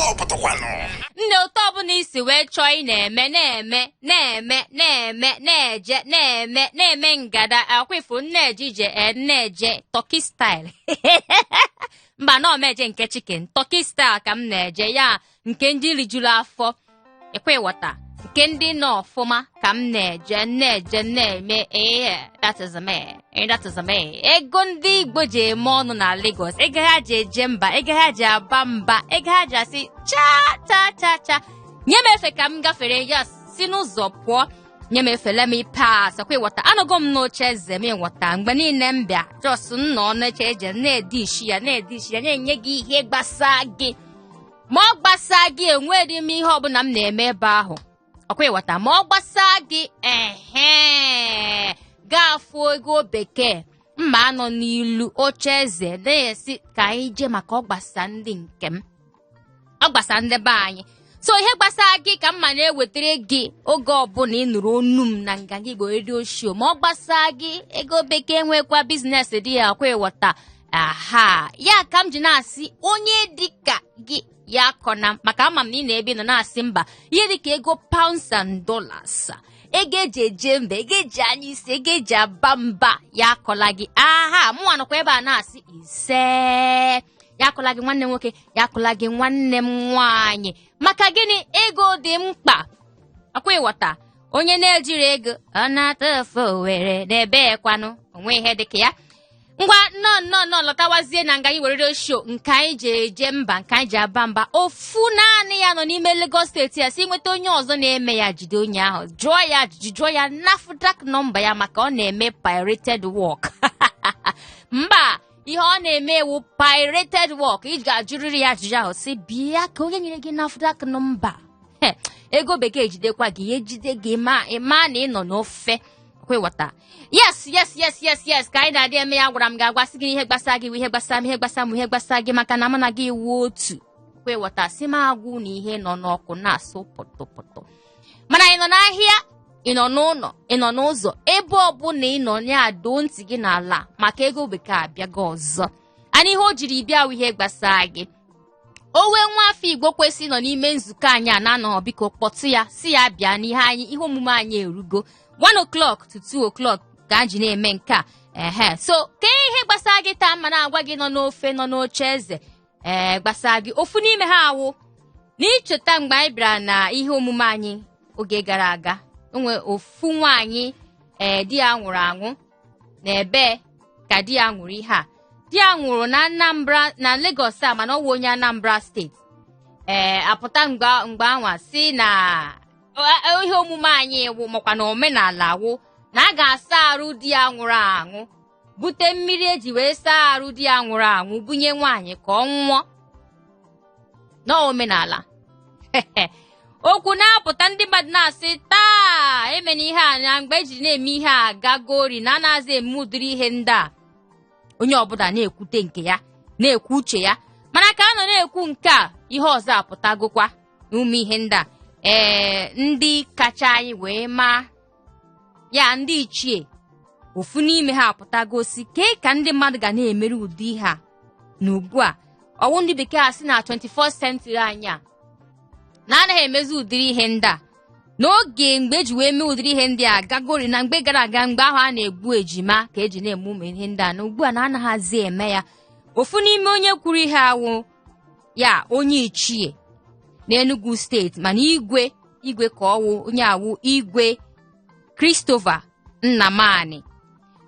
Pọtọ pọtọkwanụ. Nne, otu ọbụla i si wee chọọ, ị na-eme na-eme na-eme na-eme na-eje na-eme na-eme ngada akwa ifo na-eje ije, na-eje turkey style. Mba, na ọmeje nke chicken, turkey style ka m na-eje ya, nke ndị rijuru afọ, ekwe ịghọta, nke ndị nọ ọfụma ka m na-eje na-eje na-eme. Ee, that is me. That is me. Ego ndị Igbo ji eme ọnụ na Lagos, ego ha ji eje mba, ego ha ji aba mba, ego ha ji asị cha cha cha cha, nye m efe ka m gafere ya, si n'ụzọ pụọ, nye m efe, let me pass. Ọkwa ịghọta, anọgo m n'oche eze m, ịghọta, mgbe niile m bịa just nnọọ n'oche eje na-ede isi ya, na-ede isi ya, na-enye gị ihe gbasaa gị. Ma ọ gbasaa gị, enweghị m ihe ọbụla m na-eme ebe ahụ. Ọkwa ịghọta, ma ọ gbasaa gị, ehe, gaa fụọ ego bekee mma anọ n'ilu oche eze na-esi ka anyị jee, maka ọ gbasa ndị nke m, ọ gbasa ndị be anyị. So ihe gbasara gị ka mma na-ewetara gị oge ọbụla ị nụrụ onu m na Nganga Igbo Radio Show. Ma ọ gbasaa gị, ego bekee nwekwa business dị ya. Ọkwa ịghọta, aha ya ka m ji na-asị onye dịka gị ya akọna, maka ama m na ị na-ebe ị nọ na-asị mba, ihe dịka ego pounds and dollars, ego eji eje mba, ego eji anya isi, ego eji aba mba, ya akọla gị. Aha mụnwa nọkwa ebe a na-asị ise, ya akọla gị nwanne m nwoke, ya akọla gị nwanne m nwaanyị. Maka gịnị? Ego dị mkpa. Ọkwa ịghọta, onye na-ejiri ego ọ na-ata ofe owere n'ebe kwanụ onwe ihe dịka ya. Ngwa, nnọọ nnọọ nnọọ, lọtawazie na Nganga Igbo Radio Show, nke anyị ji eje mba, nke anyị ji aba mba. Ofu naanị ya nọ n'ime Lagos Steeti ya si nweta onye ọzọ na-eme ya, jide onye ahụ, jụọ ya ajụjụ, jụọ ya NAFDAC nọmba ya, maka ọ na-eme pirated work. Mba, ihe ọ na-eme ewu pirated work. Ị ga-ajụrịrị ya ajụjụ ahụ, si bịa ka onye nyere gị NAFDAC nọmba. He, ego bekee ejidekwa gị, ya ejide gị, ma ịma na ị nọ n'ofe. Kwewata. Yes, ka anyị na-adị eme ya. Gwara m gị, agwasị gị ihe gbasara gị bụ ihe gbasara m, ihe gbasara m, ihe gbasara gị, maka na mụ na gị wuo otu. Kwewata, si m agwụ na ihe nọ n'ọkụ na-asụ pọtọpọtọ. Mana ị nọ n'ahịa, ị nọ n'ụlọ, ị nọ n'ụzọ, ebe ọbụla ị nọ, ya-adụ ntị gị n'ala, maka ego bekee abịago ọzọ. Anyị ihe o jiri bịa wụ ihe gbasara gị. O wee nwa afọ Igbo kwesị nọ n'ime nzukọ anyị a na-anọ, biko kpọtụ ya, si ya bịa n'ihe anyị, ihe omume anyị erugo 1 o'clock to 2 o'clock ka anyị ji na-eme nke a. Ehe, so kee ihe gbasara gị taa ma na-agwa gị nọ n'ofe, nọ n'oche eze, ee, gbasara gị. Ofu n'ime ha awụ na icheta mgbe anyị bịara na ihe omume anyị oge gara aga, onwe ofu nwaanyị, ee, di ya nwụrụ anwụ. Na ebe ka di ya nwụrụ, ihe a di ya nwụrụ na Anambra, na Lagos a, mana ọ wụ onye Anambra Steeti. Ee, apụta mgbe anwa si na ihe omume anyị wụ makwa na omenala wụ na a ga-asa arụ di ya nwụrụ anwụ, bute mmiri eji wee saa arụ di ya nwụrụ anwụ bunye nwaanyị ka ọ nwụọ n'omenala. Okwu na-apụta, ndị mmadụ na-asị taa emena ihe a, na mgbe ejiri na-eme ihe a gagori, na anaghịzi eme ụdịrị ihe ndị a. Onye ọbụla na-ekwute nke ya, na-ekwu uche ya. Mana ka a nọ na-ekwu nke a, ihe ọzọ apụtagokwa n'ume ihe ndị a. Ee, ndị kacha anyị wee maa ya, ndị ichie, ofu n'ime ha apụtagosi kee ka ndị mmadụ ga na-emeri ụdị ihe a na ugbu a ọwụ ndị bekee a sị na 21st century anyị a, na anaghị emezi ụdịrị ihe ndị a. N'oge mgbe eji wee mee ụdịrị ihe ndị a gagori na mgbe gara aga, mgbe ahụ a na-egbu ejima ka eji na-eme ụmụ ihe ndị a, na ugbu a na anaghịzi eme ya. Ofu n'ime onye kwuru ihe awụ ya onye ichie n'Enugu Steeti, mana igwe, igwe ka ọwụ, onye awụ Igwe Christopher Nnamani,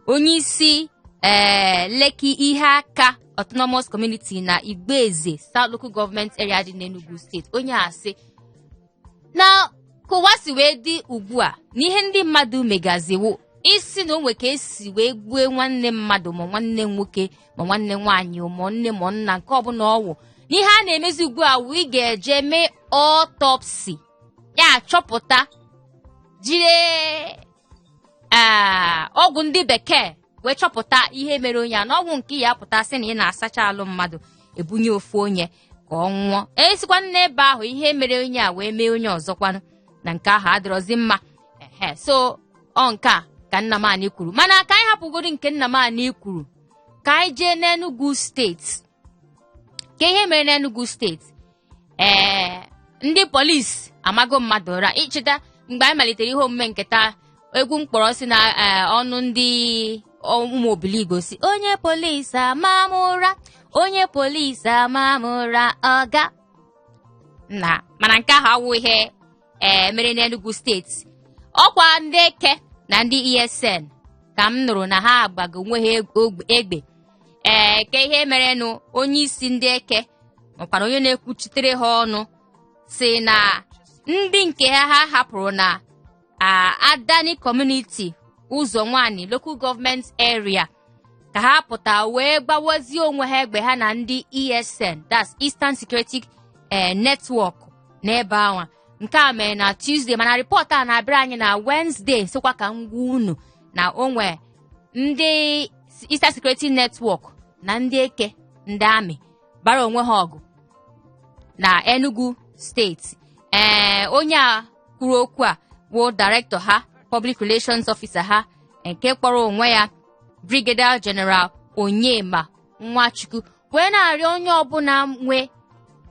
onye isi ee Leki ihe aka Autonomous Community na Igboeze South Local Government Area dị n'Enugu Steeti. Onye asị na ka ụwa si wee dị ugbu a, na ihe ndị mmadụ megaziwo isi na onwe ka esi wee gbue nwanne mmadụ, ma nwanne nwoke, ma nwanne nwaanyị, ma nne, ma nna, nke ọbụla ọwụ, n'ihe a na-emezi ugbu a wụ ị ga-eje mee autopsy, ya chọpụta, jiri ọgwụ ndị bekee wee chọpụta ihe mere onye a, na ọgwụ nke ya apụta sị na ị na-asacha alụ mmadụ ebunye ofu onye ka ọ nwụọ, esikwa n'ebe ahụ ihe mere onye a wee mee onye ọzọkwanụ, na nke ahụ adịrọzi mma. Ehe, so ọ nke a ka Nnamani kwuru. Mana ka anyị hapụgoro nke Nnamani kwuru, ka anyị jee n'Enugu Steeti, ka ihe mere n'Enugu Steeti. Ee, ndị polisi amago mmadụ ụra. I cheta mgbe anyị malitere ihe omume nke taa, egwu m kpọrọ si na ọnụ ndị ụmụ obiligbo sị onye polisi ama m ụra, onye polisi ama m ụra, ọga na mana nke ahụ awụ ihe ee mere n'Enugu steeti. Ọkwa ndị Eke na ndị ESN ka m nụrụ na ha agbago onwe ha egbe. Ee, ke ihe merenụ, onye isi ndị Eke makwana onye na-ekwuchitere ha ọnụ sị na ndị nke ha ha hapụrụ na Adani Community, Ụzọnwanị Local Government Area, ka ha pụta wee gbawazie onwe ha egbe, ha na ndị ESN, that's Eastern Security Network, n'ebe anwa. Nke a mere na Tuesday, mana report a na-abịara anyị na Wednesday, sịkwa ka m gwa unu na o nwe ndị Eastern Security Network na ndị Eke, ndị amị, bara onwe ha ọgụ na Enugu steeti. Ee, onye a kwuru okwu a bụ director ha, public relations officer ha, nke kpọrọ onwe ya Brigadier General Onyema Nwachukwu, wee na-arịọ onye ọbụla nwe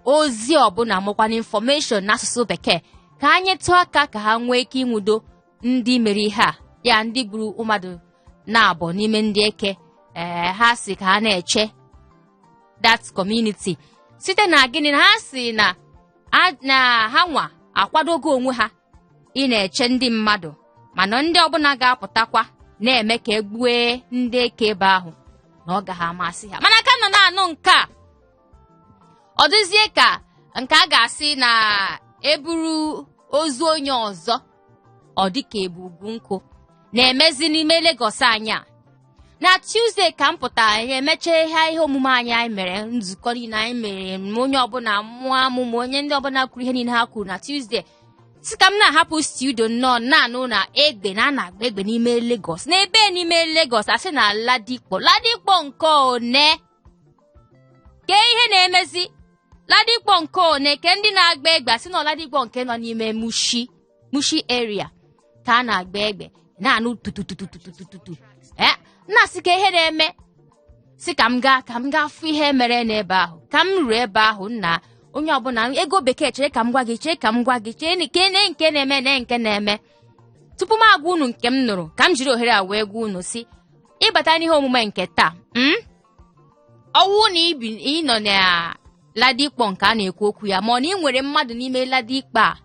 ozi ọbụla makwana information n'asụsụ bekee ka ha nyetụ aka ka ha nwee ike ịnwudo ndị mere ihe a, ya ndị gburu mmadụ naabọ n'ime ndị Eke. Ee, ha sị ka ha na-eche that community site na gịnị na ha sị na na ha nwa akwadogo onwe ha ị na-eche ndị mmadụ, mana ndị ọbụla ga-apụtakwa na-eme ka egbue ndị Eke ebe ahụ na ọ gaghị amasị ha. Mana ka nọ na-anụ nke a, ọ dịzie ka nke a ga-asị na eburu ozu onye ọzọ, ọ dị ka ebu ugwu nkụ na-emezi n'ime Lagos anyị a. Na Tuesday ka m pụtara, anyị emecha ihe omume anyị, anyị mere nzukọ niile anyị mere, ma onye ọbụla mụọ amụ, ma onye ndị ọbụla kwuru ihe niile ha kwuru na Tuesday, sị ka m na-ahapụ studio nnọọ, na-anụ na egbe na a na-agba egbe n'ime Lagos, n'ebe n'ime Lagos, asị na Ladipo. Ladipo nke one? Ke ihe na-emezi Ladipo nke one? Ke ndị na-agba egbe? Asị na Ladipo nke nọ n'ime Mushin, Mushin area, ka a na-agba egbe, na-anụ tututututututu. Ee, na-asị ka ihe na-eme, sị ka m gaa, ka m gaa fụ ihe mere n'ebe ahụ. Ka m ruo ebe ahụ, nna, onye ọbụla ego bekee, chere ka m gwa gị, chere ka m gwa gị, chere nke ne nke na-eme ne nke na-eme. Tupu m agwa unu nke m nụrụ, ka m jiri ohere a wee gwa unu sị ịbata n'ihe omume nke taa, ọ wụ na ị nọ na Ladipo nke a na-ekwu okwu ya, ma ọ na ị nwere mmadụ n'ime Ladipo a,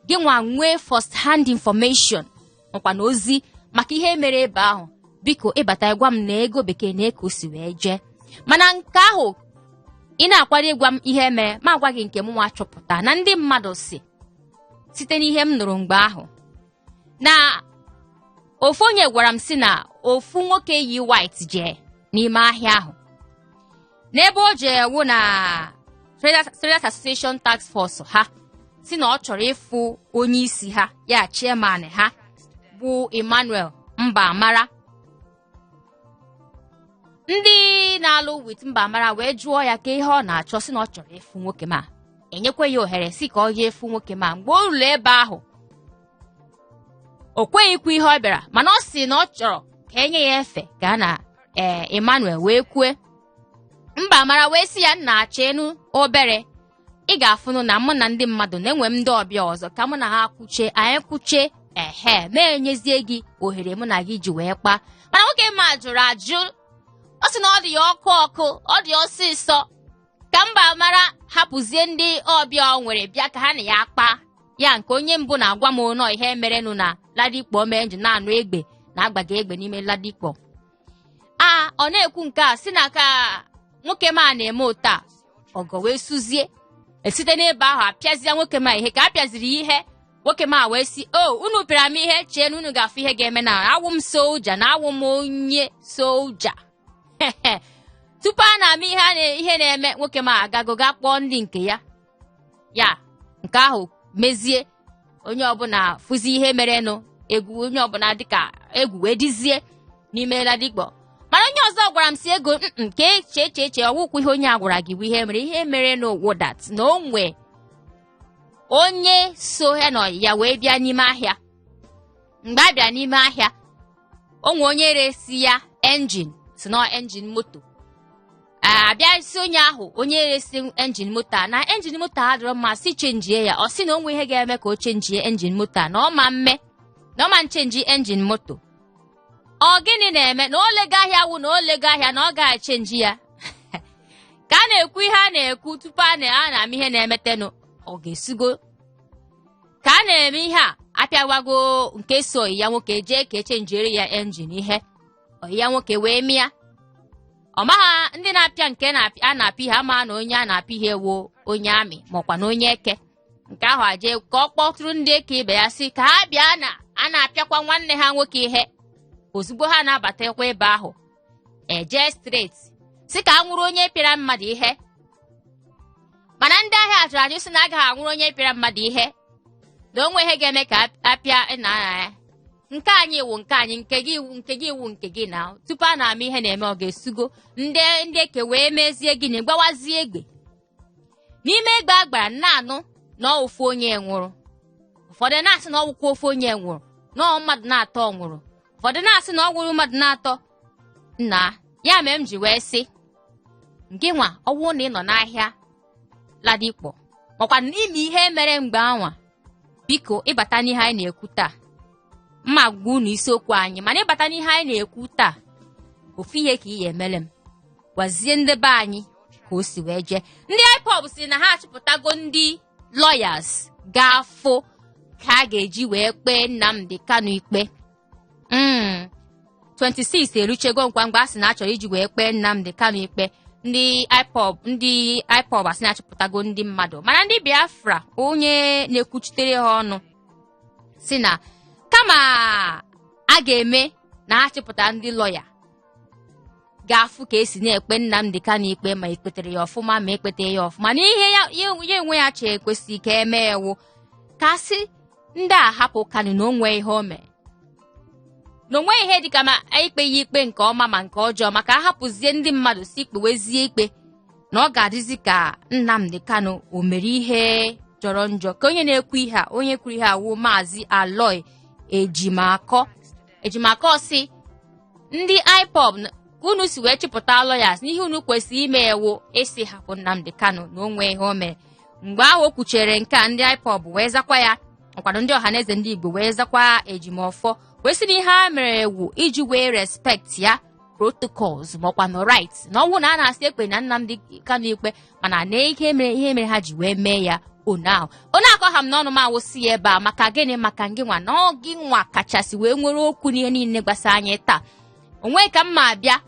gị nwa nwee first hand information makwa na ozi maka ihe mere ebe ahụ, biko ịbata gwa m na ego bekee na ka o si wee jee. Mana nke ahụ ị na-akwado ịgwa m ihe mere, ma agwa gị nke m nwa chọpụta na ndị mmadụ si site n'ihe m nụrụ mgbe ahụ na ofu onye gwara m sị na ofu nwoke yi white jee n'ime ahịa ahụ, n'ebe o jee wụ na Traders Association Task Force ha, sị na ọ chọrọ ịfụ onye isi ha, ya chairman ha bụ Emmanuel Mbamara. Ndị na-alụ with Mbamara wee jụọ ya ka ihe ọ na-achọ, sị na ọ chọrọ ịfụ nwoke ma enyekwa ya ohere si ka ọ ga ịfụ nwoke. Ma mgbe o ruru ebe ahụ, o kweghịkwa ihe ọ bịara, mana ọ sị na ọ chọrọ ka enye ya efe ka a na ee Emmanuel wee kwue. Mbamara wee sị ya, nna, chenu obere, ị ga-afụnụ na mụ na ndị mmadụ na-enwe m ndị ọbịa ọzọ, ka mụ na ha kwuche, anyị kwuche, ehe, ma enyezie gị ohere mụ na gị ji wee kpaa. Mana nwoke ma jụrụ ajụ, ọ sị na ọ dị ya ọkụ ọkụ, ọ dị ọsịsọ ka Mbamara hapụzie ndị ọbịa ọ nwere bịa ka ha na ya kpaa. Ya nke onye mbụ na-agwa m nọ ihe merenụ na Ladipo mee nji na-anụ egbe na-agbaga egbe n'ime Ladipo a. Ọ na-ekwu nke a, si na ka nwoke ma na-eme ụta ọgọ wee suzie esite n'ebe ahụ apịazie nwoke ma ihe. Ka a pịaziri ihe, nwoke ma wee sị, o unu pịara m ihe, chee na unu ga-afụ ihe ga-eme, na awụ m soja, na awụ m onye soja. Tupu a na-ama ihe ihe na-eme, nwoke ma agago ga kpọọ ndị nke ya, ya nke ahụ mezie, onye ọbụla fụzi ihe merenụ, egwu onye ọbụla dịka egwu wee dizie n'ime Ladipo. Mana onye ọzọ gwara m si ego nke chee chee chee, ọwụkwụ ihe onye a gwara gị bụ ihe mere. Ihe mere n'ụwa that na o nwe onye so ya na ya wee bịa n'ime ahịa. Mgbe a bịa n'ime ahịa, o nwe onye resi ya engine, si na engine moto. Abịa sị onye ahụ, onye resi engine moto a, na engine moto a adịrọ mma, si chenjie ya. Ọ sị na o nwe ihe ga-eme ka o chenjie engine moto a, na ọ ma mme, na ọ ma nchenji engine moto. Ọ gịnị na-eme na o lego ahịa wụ na o lego ahịa na ọ ga-echenji ya? Ka a na-ekwu ihe a na-ekwu tupu a na-ama ihe na-emetenụ, ọ ga-esigo. Ka a na-eme ihe a, apịawago nke so ya nwoke jee ka echenjiere ya engine ihe. Ọyị ya nwoke wee mịa, ọ maha ndị na-apịa nke a na-apịa ihe, ama na onye a na-apịa ihe wụ onye amị makwa na onye eke. Nke ahụ aje ka ọ kpọtụrụ ndị eke ibe ya, sị ka ha bịa na a na-apịakwa nwanne ha nwoke ihe. Ozugbo ha na-abatakwa ebe ahụ, eje straight sị ka a nwụrụ onye pịara mmadụ ihe. Mana ndị ahịa jụrụ ajụ, sị na agaghị anwụrụ onye pịara mmadụ ihe, na o nwe ihe ga-eme ka apịa na ya. Nke anyị wụ nke anyị, nke gị wụ nke gị wụ nke gị. Na tupu a na-ama ihe na-eme, ọ ga-esugo. Ndị eke wee mezie gịnị? Gbawazie egbe. N'ime egbe a gbara, na-anụ na ofu onye nwụrụ. Ụfọdụ na-asị na ọ wụkwa ofu onye nwụrụ, na ọ mmadụ na-atọ nwụrụ. Ụfọdụ na-asị na ọ nwụrụ mmadụ na-atọ. Nna ya mere m ji wee sị gị nwa, ọ wụ na ị nọ n'ahịa Ladipo makwa n'ime ihe mere mgbe anwa, biko ịbata n'ihe anyị na-ekwu taa. Mma gwa unu isiokwu anyị, mana ịbata n'ihe anyị na-ekwu taa, ofu ihe ka ị ya emere m: gwazie ndị be anyị ka o si wee jee. Ndị IPOB si na ha achịpụtago ndị lawyers ga-afụ ka a ga-eji wee kpee Nnamdi Kanu ikpe. 26 eruchego nkwa mgbe a sị na a chọrọ iji wee kpee Nnamdi Kanu ikpe. Ndị IPOB asị na-achịpụtago ndị mmadụ, mana ndị Biafra, onye na-ekwuchitere ha ọnụ si na kama a ga-eme na ha chịpụta ndị lọya ga-afụ ka esi na-ekpe Nnamdi Kanu ikpe, ma ekpetere ya ọfụma ma ekpete ya ọfụma, na ihe ya ya onwe ya chee ekwesị ka eme ewu, ka sị ndị a hapụ Kanu, na onwe ihe o mee, na onwe ihe dịka ma ikpe ya ikpe nke ọma ma nke ọjọọ, maka ahapụzie ndị mmadụ si kpewezie ikpe, na ọ ga-adịzi ka Nnamdi Kanu o mere ihe jọrọ njọ. Ka onye na-ekwu ihe a, onye kwuru ihe a wụ Maazị Aloy Ejimakọ. Ejimakọ si ndị IPOB ka unu si wee chịpụta lawyers, n'ihe unu kwesịrị ime ewu isi hapụ Nnamdi Kanu, na onwe ihe o mere. Mgbe ahụ o kwuchere nke a, ndị IPOB wee zakwa ya, nkwado ndị Ọhaneze ndị Igbo wee zakwa Ejimọfọ, wee sị na ihe a mere ewu iji wee respect ya protocols makwa no right, na ọnwụ na a na-asị ekpe na Nnamdi Kanu ikpe, mana na ihe mere ha ji wee mee ya onahụ onye akọ ha m n'ọnụ m awụsị ya ebe a. Maka gịnị? Maka ngị nwa na ọ gị nwa kachasị wee nwere okwu n'ihe niile gbasara anyị taa. Onwe ka mma abịa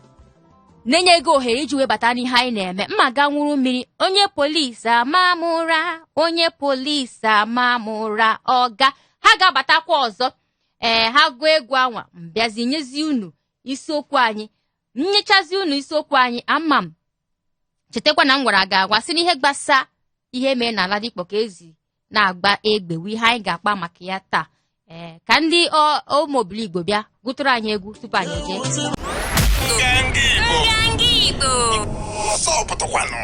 na-enye gị ohere iji wee bata n'ihe anyị na-eme. Mma ga nwụrụ mmiri, onye polisi ama m ụra, onye polisi ama m ụra. Ọga ha ga-abatakwa ọzọ. Ee, ha gụọ egwu anwa, mbịazi nyezi unu isiokwu anyị, nyechazi unu isiokwu anyị. Ama m chetakwa na m gwara gị agwa sị n'ihe gbasa ihe mee na Ladipo ka ezi na-agba egbe wu ihe anyị ga-akpa maka ya taa. Ee, ka ndị ụmụobili Igbo bịa gụtụrụ anyị egwu tupu anyị eje. Nganga Igbo. Nganga Igbo. Ọsọ pụtakwanụ.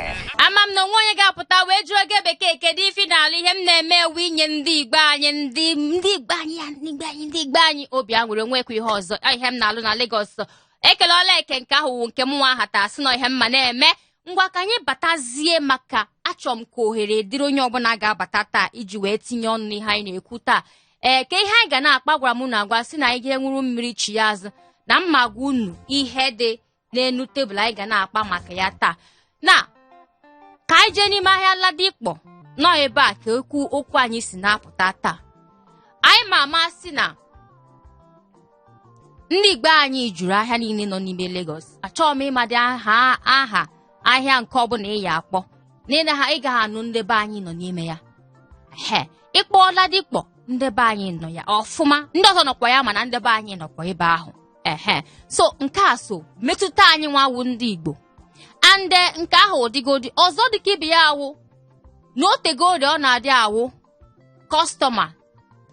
Ama m na onwe onye ga-apụta wee jụọ oge bekee kedu ifi n'ala. Ihe m na-eme ewu inye ndị Igbo anyị, ndị Igbo anyị ya, ndị Igbo anyị, ndị Igbo anyị obi aṅụrị. Onwekwa ihe ọzọ. Ọ ihe m na-alụ na Lagos ekelọla eke. Nke ahụ wụ nke m nwa hata sị na ihe mma na-eme. Ngwa, ka anyị batazie, maka achọrọ m ka ohere dịrị onye ọbụla ga-abata taa iji wee tinye ọnụ n'ihe anyị na-ekwu taa. Ee, ka ihe anyị ga na-akpa, gwara m na agwa sị na anyị ga-enwuru mmiri chi ya azụ na mma gwa unu ihe dị n'elu tebụl anyị ga na-akpa maka ya taa. Na ka anyị jee n'ime ahịa Ladipo nọ ebe a ka okwu anyị si na-apụta taa. Anyị ma amasị na ndị Igbo anyị juru ahịa niile nọ n'ime Lagos. Achọghị m ịmadị aha ahịa nke ọbụla ị ya akpọ n'ile ha, ị gaghị anụ ndị be anyị nọ n'ime ya. He ịkpọ Ladipo, ndị be anyị nọ ya ọfụma, ndị ọzọ nọkwa ya, mana ndị be anyị nọkwa ebe ahụ. Ehe, so nke a so metụta anyị nwawu ndị Igbo. And nke ahụ dịgodi ọzọ dịka ibe ya awụ na otegori ọ na-adị awụ customer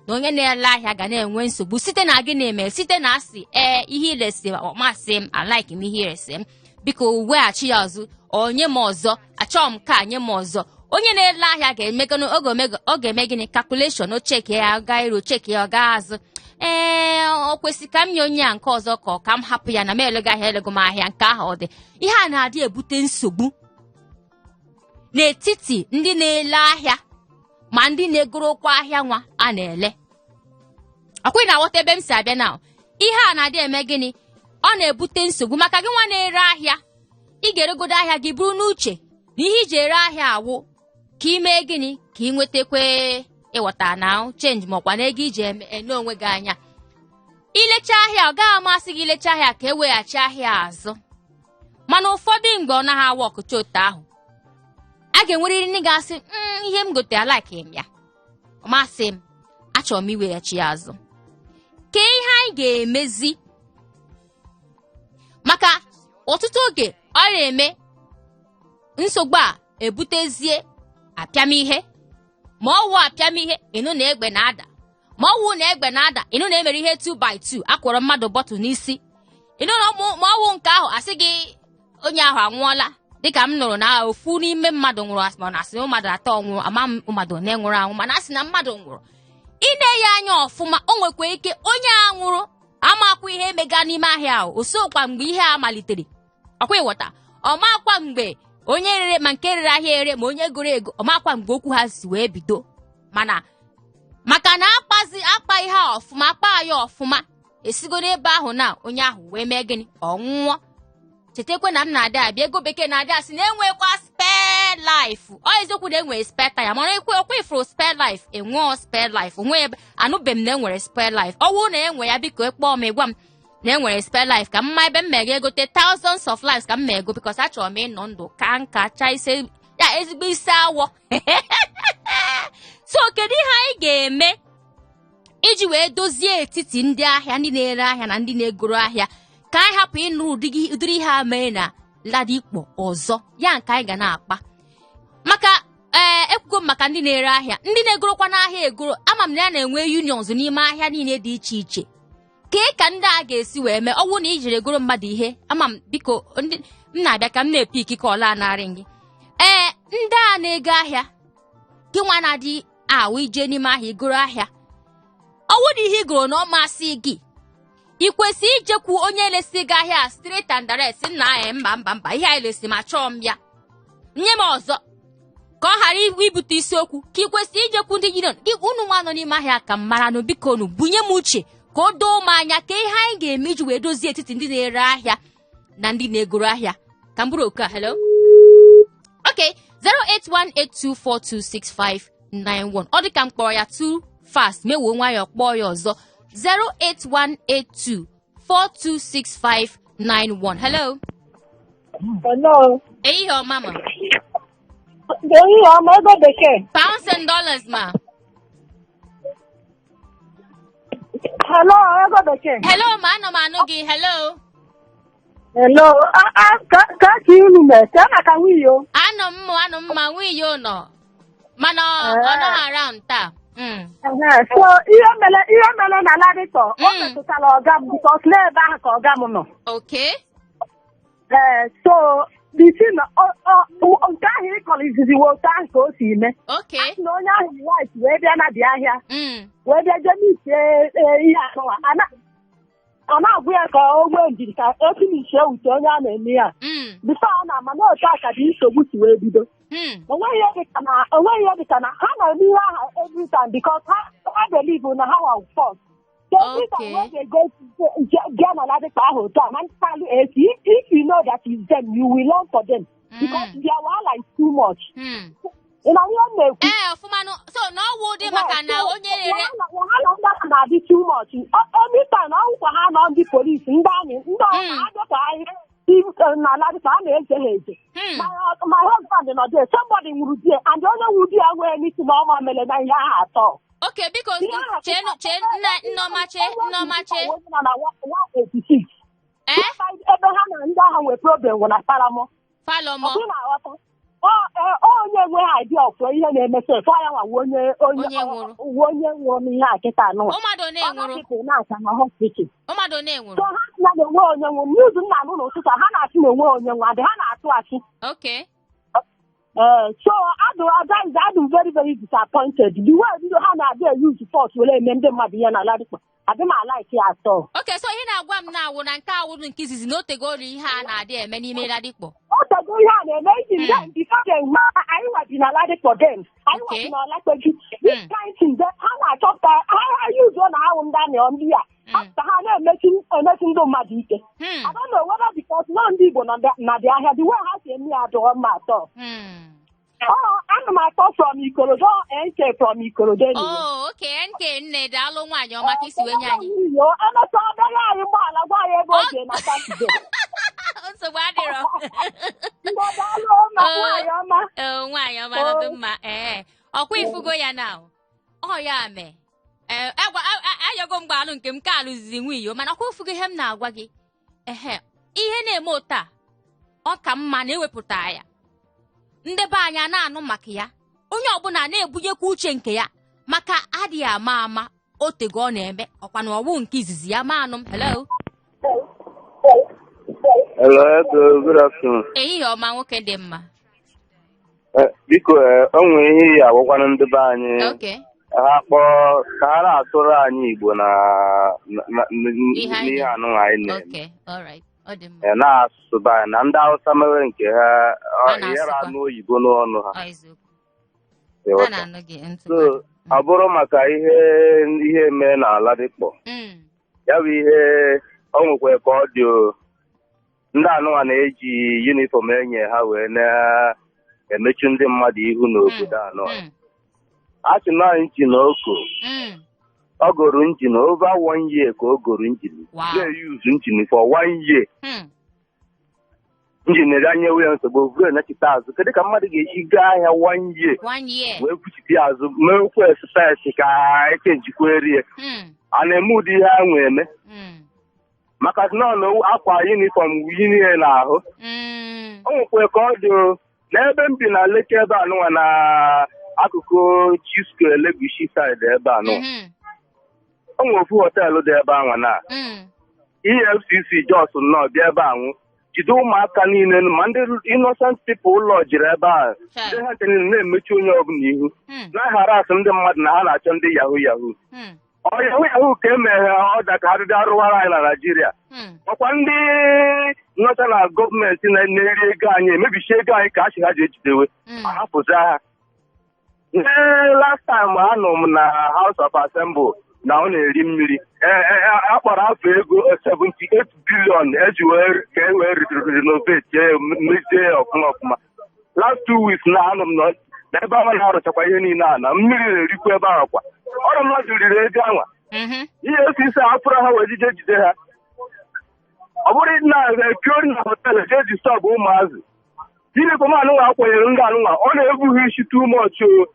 na onye na-ele ahịa ga na-enwe nsogbu site na gị na-eme, site na asị ee, ihe iresi ọ masị m, alike m ihe iresi m, biko weghachi ya ọzọ, onye m ọzọ, achọghị m ka nye m ọzọ. Onye na-ele ahịa ga-emegonu ọ ga-eme gịnị? Calculation. O cheki ya, ọ gaa iru, cheki ya, ọ gaa azụ. Ee, ọ kwesị ka m nye onye a nke ọzọ, ka ọ ka m hapụ ya na m elego ahịa, elego m ahịa nke ahụ. Ọ dị ihe a na-adị ebute nsogbu n'etiti ndị na-ele ahịa ma ndị na-egorokwa ahịa nwa a na-ele. Ọkwa ị na-aghọta ebe m si abịa na ihe a na-adị eme gịnị? Ọ na-ebute nsogbu maka gị nwa na-ere ahịa. Ị ga-eregodo ahịa gị buru n'uche na ihe iji ere ahịa awụ ka ị mee gịnị? Ka ị nwetakwa, ịghọta na, change makwa na ego iji ene onwe gị anya. Ilecha ahịa, ọ gaghị amasị gị ilecha ahịa ka e weghachi ahịa azụ. Mana ụfọdụ mgbe ọ naghị awa ọkụcha otu ahụ. A ga-enwerịrị ndị ga-asị, ihe m gotere alike m ya, ọ masị m, achọrọ m iweghachi ya azụ." Ka ihe anyị ga-emezi, maka ọtụtụ oge ọ na-eme nsogbu a ebutezie apịamihe. Ma ọ wụ apịamihe, ịnụ na egbe na-ada. Ma ọ wụ na egbe na-ada, ịnụ na emere ihe 2 by 2, akwọrọ mmadụ bottle n'isi. Ịnụ na ma ọ wụ nke ahụ, asị gị onye ahụ anwụọla, dịka m nụrụ na ofu n'ime mmadụ nwụrụ, ma na asị mmadụ atọ nwụrụ. Ama m mmadụ one nwụrụ anwụ, mana asị na mmadụ nwụrụ. Ị na-enye anya ọfụma, o nwekwa ike onye a nwụrụ amakwa ihe emega n'ime ahịa ahụ. O sokwa mgbe ihe a malitere. Ọkwa ịghọta, ọ makwa mgbe onye rere, ma nke rere ahịa ere, ma onye goro ego, ọ makwa mgbe okwu ha si wee bido. Mana maka na akpazi akpa ihe a ọfụma, akpa ya ọfụma, esigo n'ebe ahụ na onye ahụ wee mee gịnị? Ọ nwụọ. Chetakwa na m na-adị abịa ego bekee na-adị asị na enwekwa spare life. Ọ eziokwu na enwere spare tire, mana ekwe ọkwa ifuru spare life, enweo spare life onwe ebe anụbe m na enwere spare life. Ọ bụrụ na enwe ya, biko ekpọọ m, ịgwa m na enwere spare life, ka mma ebe m mega egote thousands of lives ka m ma ego, because achọrọ m ịnọ ndụ ka nka chaa ise ya ezigbo isi awọ. So kedu ihe anyị ga-eme iji wee dozie etiti ndị ahịa, ndị na-ere ahịa na ndị na-egoro ahịa, ka anyị hapụ ịnụ ụdịrị ihe a mee na Ladipo ọzọ? Ya nke anyị ga na-akpa maka ee, ekwugo m maka ndị na-ere ahịa, ndị na-egorokwa n'ahịa egoro. Ama m na ya na-enwe unions n'ime ahịa niile dị iche iche. Kee ka ndị a ga-esi wee mee ọwụ na ijiri egoro mmadụ ihe? Ama m, biko, ndị m na-abịa ka m na-epe ikike ọla narị gị. Ee, ndị a na-ego ahịa, gị nwa na-adị awụ ije n'ime ahịa igoro ahịa, ọwụ na ihe igoro na ọ masị gị, ị kwesịrị ijekwu onye lesi gị ahịa straight and direct, sị, "Nna anyị, mba, mba, mba, ihe anyị lesi ma chọọ m ya, nye m ọzọ," ka ọ ghara ibute isiokwu? Ka ị kwesịrị ijekwu ndị union gị? Unu nwa nọ n'ime ahịa, ka m mara nụ, biko nụ, bunye m uche ka o doo m anya ka ihe anyị ga-eme iji wee dozie etiti ndị na-ere ahịa na ndị na-egoro ahịa. Ka m bụrụ oku a. Hello, okay, 08182426591. Ọ dị ka m kpọrọ ya too fast, mewuo nwayọọ kpọọ ya ọzọ. 08182426591. Hello. Hello. Ehihie ọma, ma. Ehihie ọma, ego bekee. Pounds and dollars, ma. Hello, ego bekee. Hello, ma, anọ m anụ gị. Hello. Hello. Ah, ah, ka ka unu mee, ka maka nwunye o. Anọ m mma, anọ m mma. Nwunye nọ, mana ọ nọghị around taa. Ehe, so ihe mere na Ladipo, o metụtara ọga m because n'ebe ahụ ka ọga m nọ. Ee, so the thing, nke ahụ ị kọrọ izizi wee otu ahụ ka o si mee. Na onye ahụ yi white wee bịa na dị ahịa wee bịa jee mitie ihe anụwa. A na-agwa ya ka o nwee ndidi ka o finishie ute onye a na-eme ya before ọ na-ama na otu a ka dị nsogbu si wee bido. Onweghị ihe dịka na ha na-eme ihe ahụ every time because ha believe na ha wa first. So every time when they go to bịa na Ladipo ahụ otu a ma ndị na-alụ AC, if you know that is them, you will run for them because their wahala is too much. Ị na ihe m na-ekwu? Ee, ọfụmanụ. So na ọwụ dị maka na onye rere Wahala ndị ahụ na-adị too much. Anytime ọgwụkwa ha nọ, ndị polisi, ndị amị, ndị ọrụ ha bịakwa ahịa na Ladipo, a na-eze ha eze. My husband nọ there, somebody nwụrụ there, and onye nwụrụ there nwere n'isi na ọma mere na ihe ahụ atọ. Okay, biko, chee chee, nna Nneọma, chee, Nneọma, chee. Onye nọ na 186. Ee. Ebe ha na ndị agha nwere problem nwụ na Falomo. Falomo. Ọ bụ na-aghọta. Ọ onye enweghị idea of ihe na-eme sef, ọ ya nwa wụ onye Onye nwụrụ. Wụ onye nwụrụ n'ihe a kịta anụnwa. Ụmadụ one nwụrụ? People na-acha na hospital. Ụmadụ one nwụrụ? So ha sị na na-enwe onye nwụrụ. News m na-anụ n'ụtụtụ a, ha na-asị na enwe onye nwụrụ, adị ha na-atụ asị. So adụ adụ adụ very very disappointed the way ndị ha na-adị use force were eme ndị mmadụ ihe na Ladipo. Adị m alike ya atọ. Okay, so ihe na-agwa m na-awụ na nke awụrụ nke izizi na otegolu ihe a na-adị eme n'ime Ladipo. O tego ihe a na-eme iji ndị before they ma anyị nwa bi na Ladipo then anyị nwa bi na Olapeju. This kind thing ha na-achọpụta ha use na ahụ ndị amị ndị a ka ha na-emechi emechi ndị mmadụ ike. I don't know whether because nọ ndị Igbo na dị ahịa, the way ha si eme ya adịghọ mma atọ. Ana m atọ from Ikorodu, NK from Ikorodu anyway. Oh, okay, NK nne, daalụ nwaanyị ọma ka isi wee nye anyị. Emechaa obere anyị ụgbọala gwa ya ebe o jee na Saturday. Nsogbu adịrọ. Mgbe daalụ ma nwaanyị ọma. Nwaanyị ọma nọdụ mma. Ee, ọkwa ifugo ya na ọ ya mee. Ee, ayọgo mgbe alụ nke m ka alụzizi nwunye, mana ọkwa ifugo ihe m na-agwa gị. Ehe, ihe na-eme ụta ọ ka mma na ewepụta ya. Ndị be anyị na-anụ maka ya, onye ọbụla na-ebunyekwa uche nke ya maka adịghị ama ama otego ọ na-eme ọkwa na ọwụ nke izizi ya ma anụ m. Hello. Hello, good afternoon. Ehihie ọma nwoke dị mma. Biko, o nwere ihe ya agwakwanụ ndị be anyị. Ha kpọọ ka ha na-atụrụ anyị Igbo na n'ihe anụnwa anyị na-eme. Na-asụsụ be anyị na ndị Hausa mere nke ha yara anụ oyibo n'ọnụ ha. So ọ bụrụ maka ihe mee na Ladipo, ya bụ ihe ọ nwekwa ka ọ dị ndị anụnwa na-eji uniform enye ha wee na-emechu ndị mmadụ ihu n'obodo anọ. A sị na engine oko ọ goro engine over 1 year ka o goro engine na-eyuzu engine for 1 year. Engine anyewe ya nsogbu vue nachite azụ. Kedu ka mmadụ ga-eji gaa ahịa 1 year wee kwuchite azụ meekwa exercise ka eke njikwa erie? A na-eme ụdị ihe ahụ eme maka na akwa uniform yinye n'ahụ. O nwekwa ka ọ dị n'ebe m bi na Lekki ebe anụnwa na akụkụ Chisco Elegushi side ebe anụnwa. O nwere ofu họteelụ dị ebe anwa na EFCC jos nọ bịa ebe anwụ jide ụmụaka niile ma ndị innocent people ụlọ jiri ebe a ndị ha nche niile na-emechi onye ọbụla ihu na-aghara asị ndị mmadụ na ha na-achọ ndị yahoo yahoo. Ọ yahoo yahoo ka e mere ọda ka ha dịdị arụwara anyị na Naịjirịa. Ọkwa ndị nọcha na gọọmenti na-eri ego anyị emebichi ego anyị ka a sị ha ji ejidewe ahapụzi ha. Last time anọ m na House of Assembly na ọ na-eri mmiri a kpọrọ afọ ego 78 billion eji wee ka e wee renovate mezie ọfụma ọfụma. Last 2 weeks na anọ m na ebe ahụ na-arụchakwa ihe niile a na mmiri na-erikwa ebe ahụ kwa ọrụ mmadụ riri ego anwa. Ihe osisi afụrụ ha wee jije jide ha. Ọ bụrụ na epiori na họteelụ jee ji stọbụ ụmụazị uniform anụnwa akwanyere ndị anụnwa ọ na-ebughị isi too much o.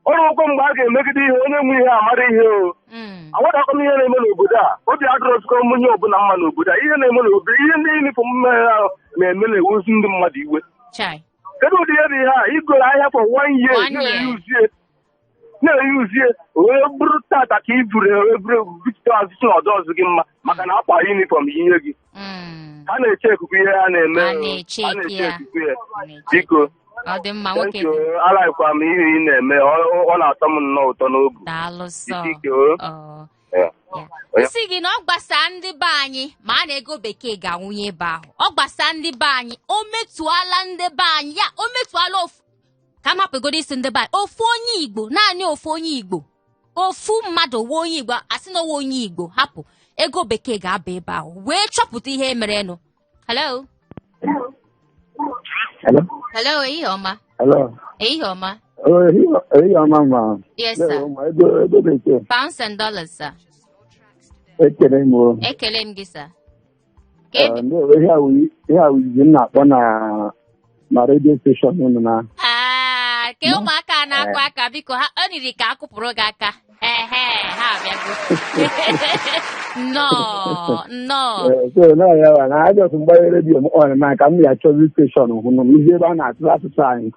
Ọrụ ụkwụ mgbe a ga-emegide ihe onye nwe ihe amara ihe o. Aghọtakwa m ihe na-eme n'obodo a. Obi adịrọzikọ m onye ọbụla mma n'obodo a. Ihe na-eme n'obodo ihe ndị uniform mere ahụ na-eme na-ewuzi ndị mmadụ iwe. Kedu ụdị ihe dị ihe a igoro ahịa for 1 year na-eyuzie wee bụrụ tata ka i buru eburu bupụta azụ na ọdọ ọzọ gị mma maka na akwa uniform yinye gị. Ha na-eche ekuku ihe ha na-eme. Ha na-eche ekuku ya. Biko ọ dị mma nwoke. Alaikwa m ihe ị na-eme ọ na-atọ m nnọọ ụtọ n'obi. Isi gị na ọ gbasaa ndị be anyị ma a na-ego bekee ga-anwụnye ebe ahụ. Ọ gbasaa ndị be anyị, o metụala ndị be anyị ya, o metụala ofu ka m hapụgodo isi ndị be anyị ofu onye Igbo, naanị ofu onye Igbo, ofu mmadụ nwe onye Igbo asị na onwe onye Igbo hapụ ego bekee ga-aba ebe ahụ wee chọpụta ihe merenụ. Hello. Hello. Hello, ehihie ọma. Hello. Ehihie ọma. Ehihie ọma ma. Yes, sir. Ego bekee. Pounds and dollars, sir. Ekele m o. Ekele m gị, sir. Ihe awụzi m na-akpọ na radio station unu na. Ke ụmụaka na-akụ aka biko ha ọ niri ka akụpụrụ gị aka. Ehe, ha abịago. Nnọọ, nnọọ. So na ya na ajọs mgbanye redio m on na ka m ya chọzi station hụnụ m izi ebe a na-atụ asụsụ anyị.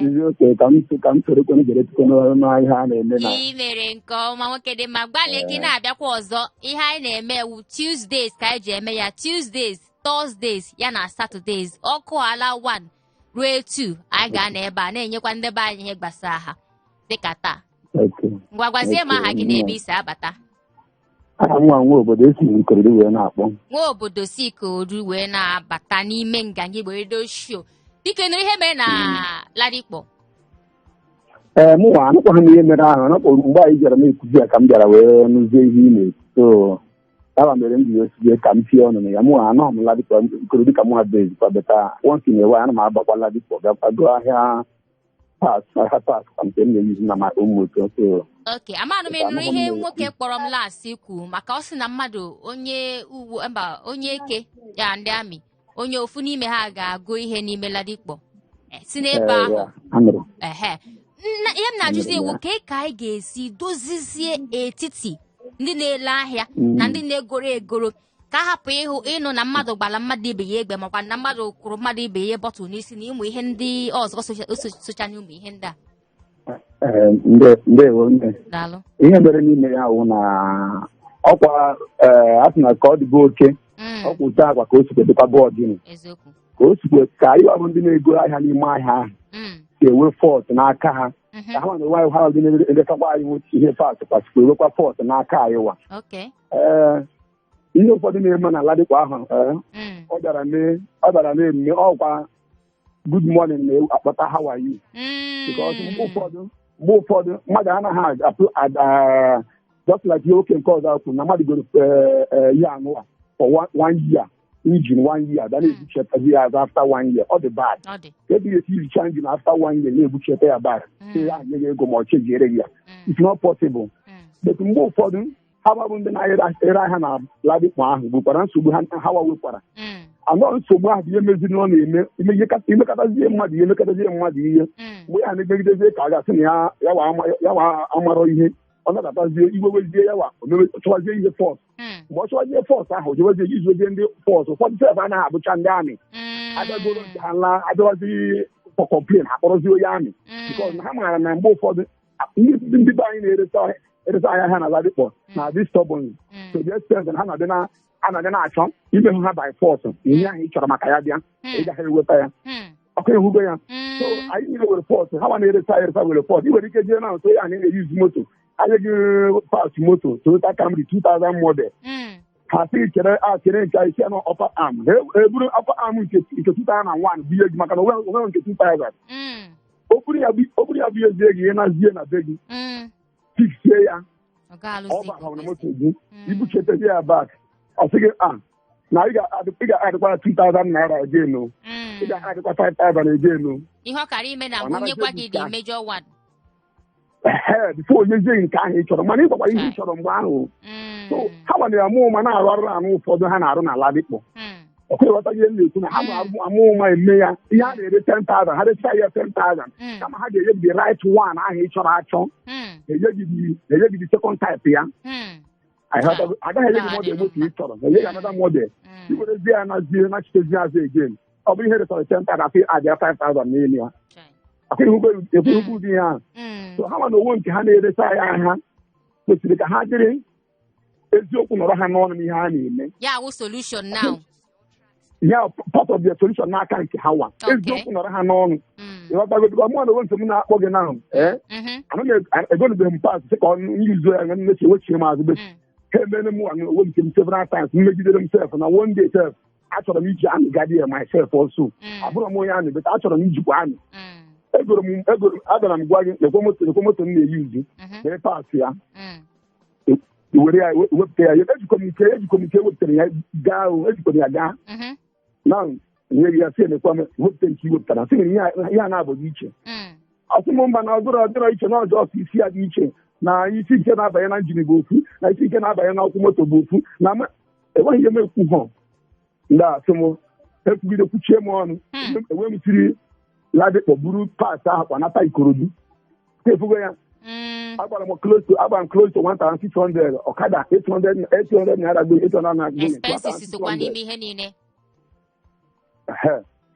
Izi oke ka m soro kwenu gere tukwu n'ahịa a na-eme na. Ị mere nke ọma nwoke dị mma, gbalịa ka ị na-abịakwa ọzọ. Ihe anyị na-eme wu Tuesdays ka anyị ji eme ya, Tuesdays, Thursdays ya na Saturdays. Ọkụ ala 1 Ruo 2 anyị ga-anọ ebe a na-enyekwa ndị be anyị ihe gbasara ha dịka taa. Ngwa, gwazie m aha gị na ebe i si abata. Aha m nwa Obodo, esi m Ikorodu wee na-akpọ. Nwa Obodo si Ikorodu wee na-abata n'ime Nganga Igbo Radio Show. Biko, ị nụrụ ihe mere na Ladipo? Ee, mụnwa anụkwaghị m ihe mere ahụ. Anụkwa mgbe anyị bịara na-ekwuzi ya ka m bịara wee nụzie ihe ị na-ekwu. So ya mere m ji wee sie ka m tie ọnụ na ya. Mụnwa anọghị m Ladipo, Ikorodu ka mụnwa bezikwa, but once in a while ana m abakwa Ladipo gakwa gụọ ahịa parts, ahịa parts kwa nke m na-eyuzu na my own moto. So Okay, amanụ m ị nụrụ Anụghị ihe m. nwoke kpọrọ m last kwu maka ọ sị na mmadụ onye uwe mba, onye eke ya, ndị army, onye ofu n'ime ha ga-agụ ihe n'ime Ladipo. Si n'ebe ahụ. Ya, anụrụ. Ehe. Ihe m na-ajụzi Anụrụ ewu ya. ka anyị ga-esi dozizie etiti ndị na-ele ahịa na ndị na-egoro egoro, ka a hapụ ịhụ ịnụ na mmadụ gbara mmadụ ibe ya egbe, makwa na mmadụ kụrụ mmadụ ibe ya bottle n'isi, na ịmụ ihe ndị ọzọ socha n'ụmụ ihe ndị a. Ee, ndewo nne. Daalụ. Ihe mere n'ime ya wụ na ọkwa ee, a sị na ka ọ dịbe oke ọkwa otu akwa ka o sikwe dịkwa bọọdụ ka o sikwe ka anyị bụ ndị na-ego ahịa n'ime ahịa ahụ si enwe fault n'aka ha, ka ha na onwe ha ndị na-elekọta anyị ihe parts kwasịkwa enwekwa fault n'aka anyị wa. Ee, ihe ụfọdụ na-eme na Ladipo ahụ, ee, ọ bịara mee mme ọkwa good morning na-akpọta how are you, because mgbe ụfọdụ mmadụ anaghị apụ just like ihe oke nke ọzọ kwuru na mmadụ goro ihe anụwa for one year, engine one year bịa na-ebuchetazi ya azụ after one year. Ọ dị bad. Ọ dị. Ka ebe esi iricha engine after one year na-ebucheta ya back, sị ya nye gị ego ma ọ chejiere gị ya, it's not possible. But mgbe ụfọdụ ha gbabụ ndị na-ere ahịa na Ladipo ahụ bukwara nsogbu ha, ha wekwara anọ nsogbu ahụ bụ ihe meziri na ọ na-eme imekatazie mmadụ ihe, emekatazie mmadụ ihe, mgbe ya na-emegidezie ka a ga-asị na ya wa amarọ ihe, ọ nakọtazie iwewezie ya wa chọwazie ihe force. Mgbe ọ chọwazie force ahụ, jewezie izuwezie ndị force. Ụfọdụ sef anaghị abụcha ndị army abịagoro nke ha laa, abịawazi for complain, ha kpọrọzie onye army, because na ha maara na mgbe ụfọdụ ndị be anyị na-eresa eresa ahịa ha na Ladipo na-adị stubborn to the extent na ha na-adị na a na-adị na-achọ imehụ ha by force. Ihe ahụ ị chọrọ maka ya bịa, ị gaghị eweta ya. Ọkụ ehugo ya. So anyị niile nwere fault. Ha nwa na-eresa eresa nwere fault. Ị nwere ike jee na nso ya na na-eyuzu moto anya gị, parts moto Toyota Camry 2000 model, ha sị chere a, chere nke isi na upper arm, ha eburu upper arm nke 2001 bunye gị, maka na onwe nke 2000. O buru ya bunyezie gị, ihe nazie na be gị, fixie ya, ọ bara na moto gị, ibuchetazie ya back, ọ sị gị a na ị ga-adịkwa 2000 naira again o, ị ga-adịkwa 5000 again o. Ihe ọ kara ime na Ọ mbụ nyekwa gị the narazie major one. Ee, before onyezie nke ahụ ị chọrọ, mana ị gwakwara ihe ị chọrọ mgbe ahụ. So ha gbanere amụ ụma na-arụ arụ anụ ụfọdụ ha na-arụ na Ladipo. Ọkụ ịghọta ihe m na-ekwu na ha na-arụ amụ ụma eme ya ihe a na-ere 10,000, ha recha ya 10,000, kama ha ga-enye gị the right one ahụ ị chọrọ achọ, enye gị the second type ya. Agaghị enye gị model moto ị chọrọ, enye gị another model. I werezie ya nazie nachitezie azụ again, ọ bụ ihe resọrọ 10,000, asị adịa 5,000 n'elu ya. Ọkụ ekwughị ụdị ihe ahụ. So ha nwa na onwe nke ha na-eresa ya ahịa kwesịrị ka ha dịrị eziokwu nọrọ ha n'ọnụ n'ihe ha na-eme. Ya wụ solution now. Ya part of the solution n'aka nke ha nwa, eziokwu nọrọ ha n'ọnụ. Ịghọtago? Bikọ mụ na onwe nke m na-akpọ gị now, ee, egonubeghị m parts sị ka ọ nyuzuo ya mmechi wechie m azụ be ha emere m nwa onwe nke m several times, mmegidere m sef na one day sef achọrọ m iji army gadi ya myself also. Abụrọ m onye army, but achọrọ m ijikwa army. Egoro m, egoro agara m gwa gị lekwe moto, lekwe moto m na-eyuzu, lee parts ya, were ya wepụta ya. Ejikọ m nke wepụtara ya gaa o, ejikọ m ya gaa na nye gị ya, sị elekwa m wepụta nke i wepụtara, sị na ihe a na-abụghị iche. Asị m mba, na ọdụrọ ọdịrọ iche, na ọjọọ ọsọ isi ya dị iche, na isi nke na-abanye na engine bụ ofu, na isi nke na-abanye n'ọkụ moto bụ ofu, na enweghị ihe m ekwu họ ndị asị m ekwugide kwuchie m ọnụ. Enwe m tiri Ladipo buru parts ahụ kwanata Ikorodu, efugo ya. Agbara m close to 1600 ọkada, 800 800 naira go, 800 naira go. Expenses sokwa n'ime ihe niile.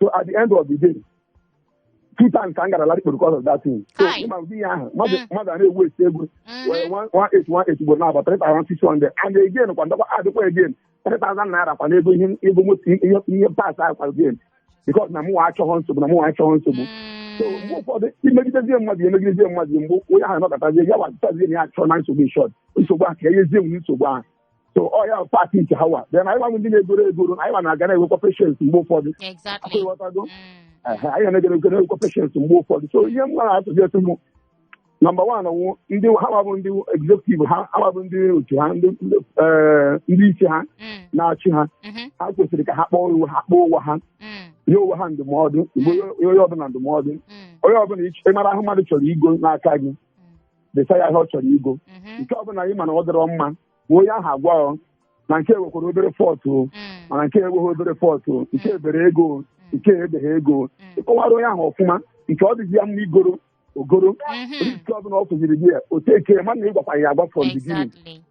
So at the end of the day, two times ka m gara Ladipo because of that thing. So ịma ụdị ihe ahụ mmadụ a na-ewu esi ego one eight one eight ugboro na-aba 3600, and again kwa ndakwa adịkwa again 3000 naira kwa n'ego ihe ego moto, ihe parts ahụ kwa again. Because na mụnwa achọghọ nsogbu, na mụnwa achọghọ nsogbu. So mgbe ụfọdụ imegidezie mmadụ, emegidezie mmadụ, mgbe onye ahụ nọkọtazie ya watazie na ya achọ na nsogbu, in short, nsogbu ahụ ka enyezie m nsogbu ahụ. So ọ ya part nke ha wa. Then anyị nwa ndị na-egoro egoro, anyị nwa na-aga na-enwekwa patience mgbe ụfọdụ. Ịghọtago? Ehe, anyị na-egoro egoro, na-enwekwa patience mgbe ụfọdụ. So ihe m na-atụzi etu m, number one wụ ndị ha bụ ndị executive ha, ha bụ ndị otu ha, ndị isi ha na-achị ha. Ha kwesịrị ka ha kpọọ iwu ha, kpọọ ụwa ha, nye onwe ha ndụmọdụ, mgbe onye ọbụla ndụmọdụ, onye ọbụla ịmara ahụ mmadụ chọrọ igo n'aka gị, desa ya ihe ọ chọrọ igo. Nke ọbụla ị ma na ọ dịrọ mma, ma onye ahụ agwa ọ na nke nwekwara obere fault o, mana nke enweghị obere fault o, nke ebere ego o, nke ebeghị ego o. Ịkọwara onye ahụ ọfụma, nke ọ dịzi ya mma igoro ogoro. Risk ọbụla ọ kụziri gị ya, o teke mana ị gwakwa ya agwa from the beginning.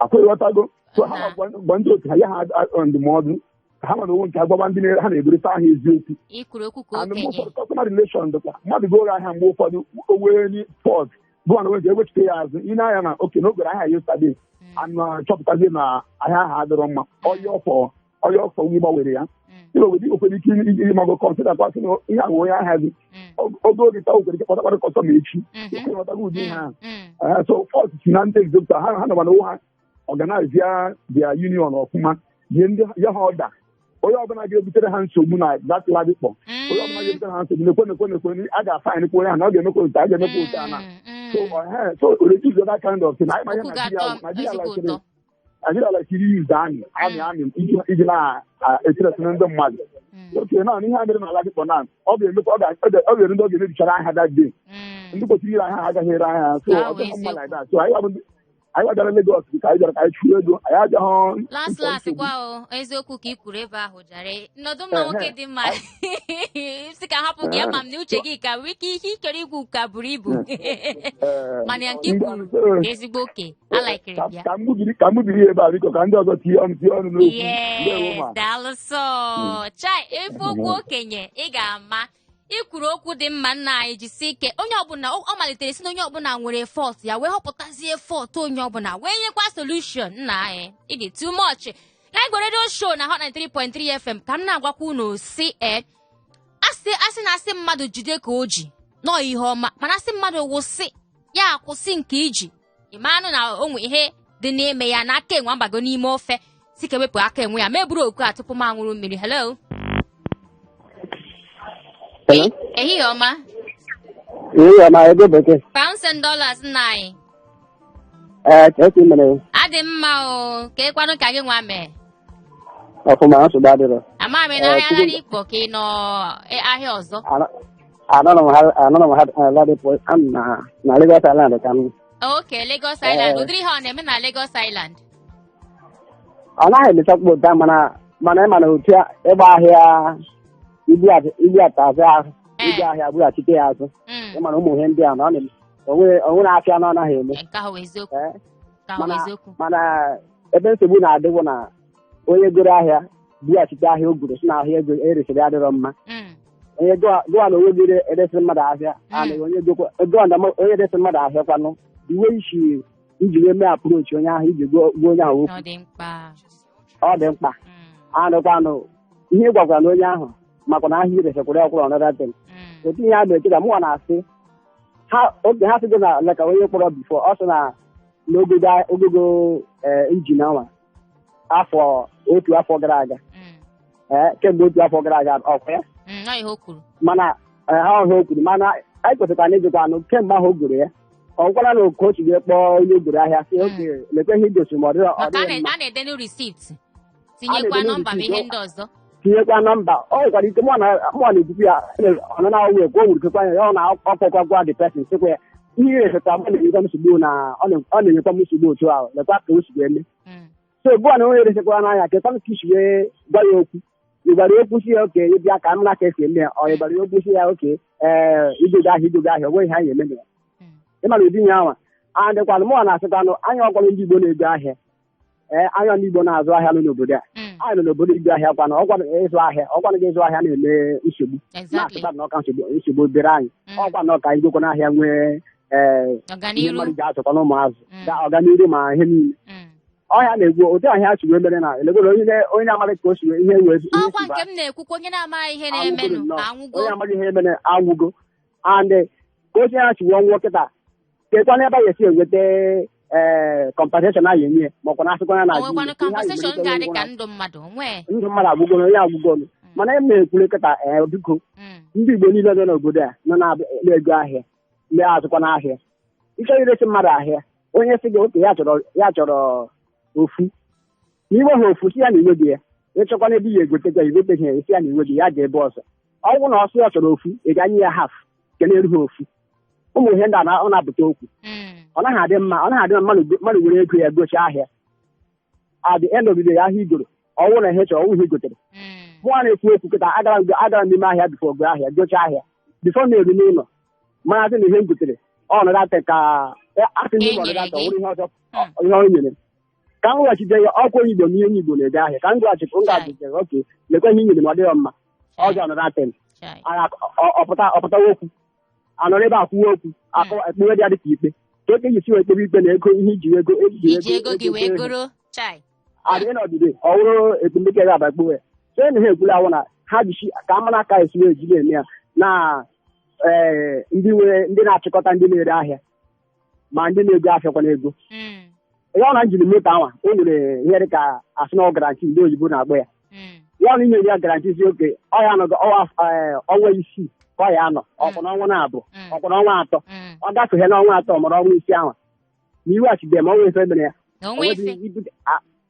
Akwa ịghọtago? So ha gwa ndị otu ha, ya ha ndụmọdụ ka ha nwere onwe nke agwaba ndị ha na-egorịta ahụ eziokwu. Ikwuru okwu ka And mgbe okenye. ụfọdụ customer relation dịkwa mmadụ goro ahịa, mgbe ụfọdụ o wee ni fault bụ na onwe ewechite ya azụ ị na-anya na oke na o goro ahịa yesterday anụ, chọpụtazie na ahịa ahụ adịrọ mma, ọya ọfọ ọya ọfọ gị gbanwere ya. Ị nwekwara ike iji mago consider kwasị na ihe ahụ onye ahịa gị oge oge taa o nwere ike kpọtakwara customer echi. Ịghọtago ụdị ihe ahụ? So fault si na ndị executive ha, ha nọkwa na onwe ha organize ya their union ọfụma, nye ndị ya ha ọda, onye ọbụla ga-ebutere ha nsogbu na that Ladipo, onye ọbụla ga-ebutere ha nsogbu, nekwe nekwe nekwe, a ga-afine kwa onye ahụ na ọ ga-emekwa otu a, ga-emekwa otu a na so so reduce that kind of thing. Anyị ma ihe Okwu Nigeria ga-atọ m Nigeria ezigbo like ụtọ. Nigeria like use army iji na-etiresị ndị mmadụ. Oke na ihe a mere na Ladipo na ọ ga-emekwa ọ ga-eru ndị ọ ga-emebichara ahịa that day. Ndị kwesịrị ire ahịa ha agaghị ere ahịa, so Ka ọ bụ dịghị mma eziokwu. like that. So anyị gbadara Lagos ka anyị bịara ka anyị chụọ ego, anyị abịaghị Last ịchọ last nsogbu. Kwa o eziokwu ka ị kwuru ebe ahụ jare nọdụ mma, nwoke dị mma, si ka hapụ gị, ama m na uche gị ka nwee ike ihe ị chọrọ ikwu ka buru ibu. Mana ya nke i kwuru ezigbo oke alaikiri ka ya. Ka m gbubiri ebe a, biko, ka ndị ọzọ tinye ọnụ n'okwu. Ndewo Yes, ma. Daalụ sọ. Chai, efe okwu okenye ị ga-ama. Ikwuru okwu dị mma, nna anyị, jisi ike. Onye ọbụla ọ malitere si na onye ọbụla nwere fault ya, wee họpụtazie fault onye ọbụla, wee nyekwa solution. Nna anyị, ịdị too much. Na Igbo Radio Show na Hot 93.3 FM ka m na-agwakwa unu si e asị asị na asị mmadụ jide ka o ji nọọ ihe ọma, mana asị mmadụ wụsị ya akwụsị nke iji ịmanụ na onwe ihe dị n'ime ya na aka enwe abago n'ime ofe, si ka ewepụ aka enwe ya ma eburu oku a tupu m aṅụrụ mmiri. Hello. Hello? Ehihie ọma. Ehihie ọma, ego bekee. Pounds and dollars, nna anyị. Ee, ka esi mere? Adị mma o, ka ekwanụ ka gị nwa mee? Ọfụma, nsogbu adịrọ. Ama m Ee, n'ahịa tupu- Ladipo ka ị nọ ahịa ọzọ? Anọrọ m ha, anọrọ m ha Ladipo, am na Lagos Island ka m. Ok, Lagos Island. Ee. Ụdịrị ihe ọ na-eme na Lagos Island? Ọ naghị emechakwa ụta, mana ịma na otu ịgba ahịa ibu ata azụ ahụ, ibu ahịa bughachite ya azụ. Ịma na ụmụ ihe ndị a na ọ na onwere afịa na ọ naghị eme. Nke ahụ bụ eziokwu. Ee, Nke ahụ bụ mana eziokwu. Mana ebe nsogbu na-adịbụ na onye goro ahịa bughachite ahịa o goro, si na ahịa ego eresịrị adịrọ mma. Onye gụwa na onwe gị eresịrị mmadụ ahịa and onye gụwa na onye resịrị mmadụ ahịa kwanụ iwe isi iji wee mee approach onye ahụ iji gwa onye ahụ okwu. Ọ dị mkpa. Ọ dị mkpa. Anụkwanụ ihe ị gwakwara na onye ahụ makwa na ahịa iresịkwara ya ọkwụrụ another thing. Otu ihe a na-eche ka mụnwa na-asị ha oge ha sịgo na like onye kpọrọ before, ọ sị na n'ogogo ogogo engine anwa afọ otu afọ gara aga. Kemgbe otu afọ gara aga, ọkwa ya? Ọ ihe o kwuru. Mana ha ọhịa o kwuru, mana anyị kwesịkwara na ịjụkwa anụ kemgbe ahụ o goro ya, ọ gwụkwara na otu ga kpọọ onye ogoro ahịa sị oge lekwe ihe i gosiri ma ọ dịrọ ọ Maka a dịghị mma. A na-edenu receipt, tinyekwa na-edenu nọmba ma receipt, ihe ndị ọzọ. Tinyekwa nọmba. Ọ nwekwara ike mụ na na-ekwukwu ya ọ nọ na ọwụ ekwe, o nwere ikekwa ya ọ na-ọkpọkwa gwa the person sịkwa ya ihe iresịta mụ na-enyekwa m nsogbu na ọ na-enyekwa m nsogbu otu ahụ, lekwa ka o si wee mee. So ugbu a na onye resekwara n'anya kekwa ka isi wee gwa ya okwu, ị gwara ya okwu si ya oke ịbịa ka m na ka esi eme ya, ọ ị gwara ya okwu si ya oke ee igogo ahịa, igogo ahịa, ọ nweghị ihe anyị eme na ya. Ịmara ụdị ihe anwa adịkwanụ mụnwa na-asịkwanụ anya ọkwanụ ndị Igbo na-ego ahịa, ee, anya ndị Igbo na-azụ ahịa nọ n'obodo a. Anyị nọ n'obodo igo ahịa kwanụ, ọkwanụ ịzụ ahịa, ọkwanụ gị ịzụ ahịa na-eme nsogbu. Na-asịkwa na ọka nsogbu obere anyị. Ọkwa na ọka igokwa n'ahịa nwee ee ihe Ọganiru. Mmadụ ji azụkwa na ụmụazụ. Ga ọganiru ma ihe niile. Ọhịa na-egwu otu ahịa si wee mere na elegoro onye onye na-amaghị ka o si wee ihe wee ihe Ọkwa si baa. nke m na-ekwukwa, onye na-amaghị ihe Anwụgoro na-emenụ nnọọ. anwụgo. Onye amaghị ihe mere anwụgo, and ka o si ya si wee nwụọ kịta, kekwa n'ebe a ga-esi enweta compensation a ga-enye ya, ma ọkwa na asịkwa ya na O nwekwanụ compensation ga-adị ka ndụ mmadụ nwee? Ndụ mmadụ agwụgoro, onye agwụgoro. Mana e na-ekwure kịta, ee, biko, ndị Igbo niile nọ n'obodo a nọ na-ego ahịa, na-azụkwa n'ahịa, ịchọrọ iresi mmadụ ahịa, onye sị gị oke ya chọrọ ofu n'iwe ha ofu, si ya na iwe gị ya ịchọkwa n'ebe ya egotekwa egoteghị ya, esi ya na iwe gị ya ga ebe ọzọ. Ọ bụrụ na ọ sị ya chọrọ ofu, ị ga-nye ya half nke na-erughị ofu. Ụmụ ihe ndị a ọ na-apụta okwu. Ọ naghị adị mma, ọ naghị adị mma mmadụ were ego ya gochie ahịa, at the end of the day ahịa igoro, ọ bụrụ na ihe chọrọ ọwụ ihe igotere. Mụnwa na-ekwu okwu kịta, agara m n'ime ahịa before go ahịa gochaa ahịa, before na-eru n'ụlọ mara sị na ihe m gotere ọ nọdụ ata ka asị ndị E ụlọ nyere nọdụ ata gị. ọ bụrụ ihe ọzọ ihe ọ nyere m. Ka m weghachite ya ọkwa onye Igbo na ihe onye Igbo na-ego ahịa, ka m gwaghachite m ga-ajụjere oke lekwa ihe i nyere m, ọ dịghị mma, ọzọ nọdụ ata m. Chai. Ọpụtawa okwu anọrọ ebe a kwuwe okwu akọ ekpere dị adị ka ikpe ka eke ji si wee kpebe ikpe na ego ihe iji ego ejiji Iji ego gị wee goro. Chai. Adị n'ọdịdị ọ bụrụ ekumike ga aba kpewe so na ha ekwula awụ na ha jichi ka amara aka esi wee jiri eme ya na ee, ndị nwere ndị na-achịkọta ndị na-ere ahịa ma ndị na-ego ahịa kwa n'ego. Ya ọ na njiri moto anwa, o nwere ihe dị ka asị na ọ guarantee ndị oyibo na-akpọ ya. Ya ọ na inyere ya guarantee si oke ọ ya anọgo ọnwa ee, ọnwa 6 ka ọ ya anọ, ọkwa n'ọnwa na-abụ, ọkwa n'ọnwa 3. Ọ gafeghe n'ọnwa 3 mara ọnwa 6 ahụ na iweghachide ma ọnwa ife mere ya. Na onwe ife.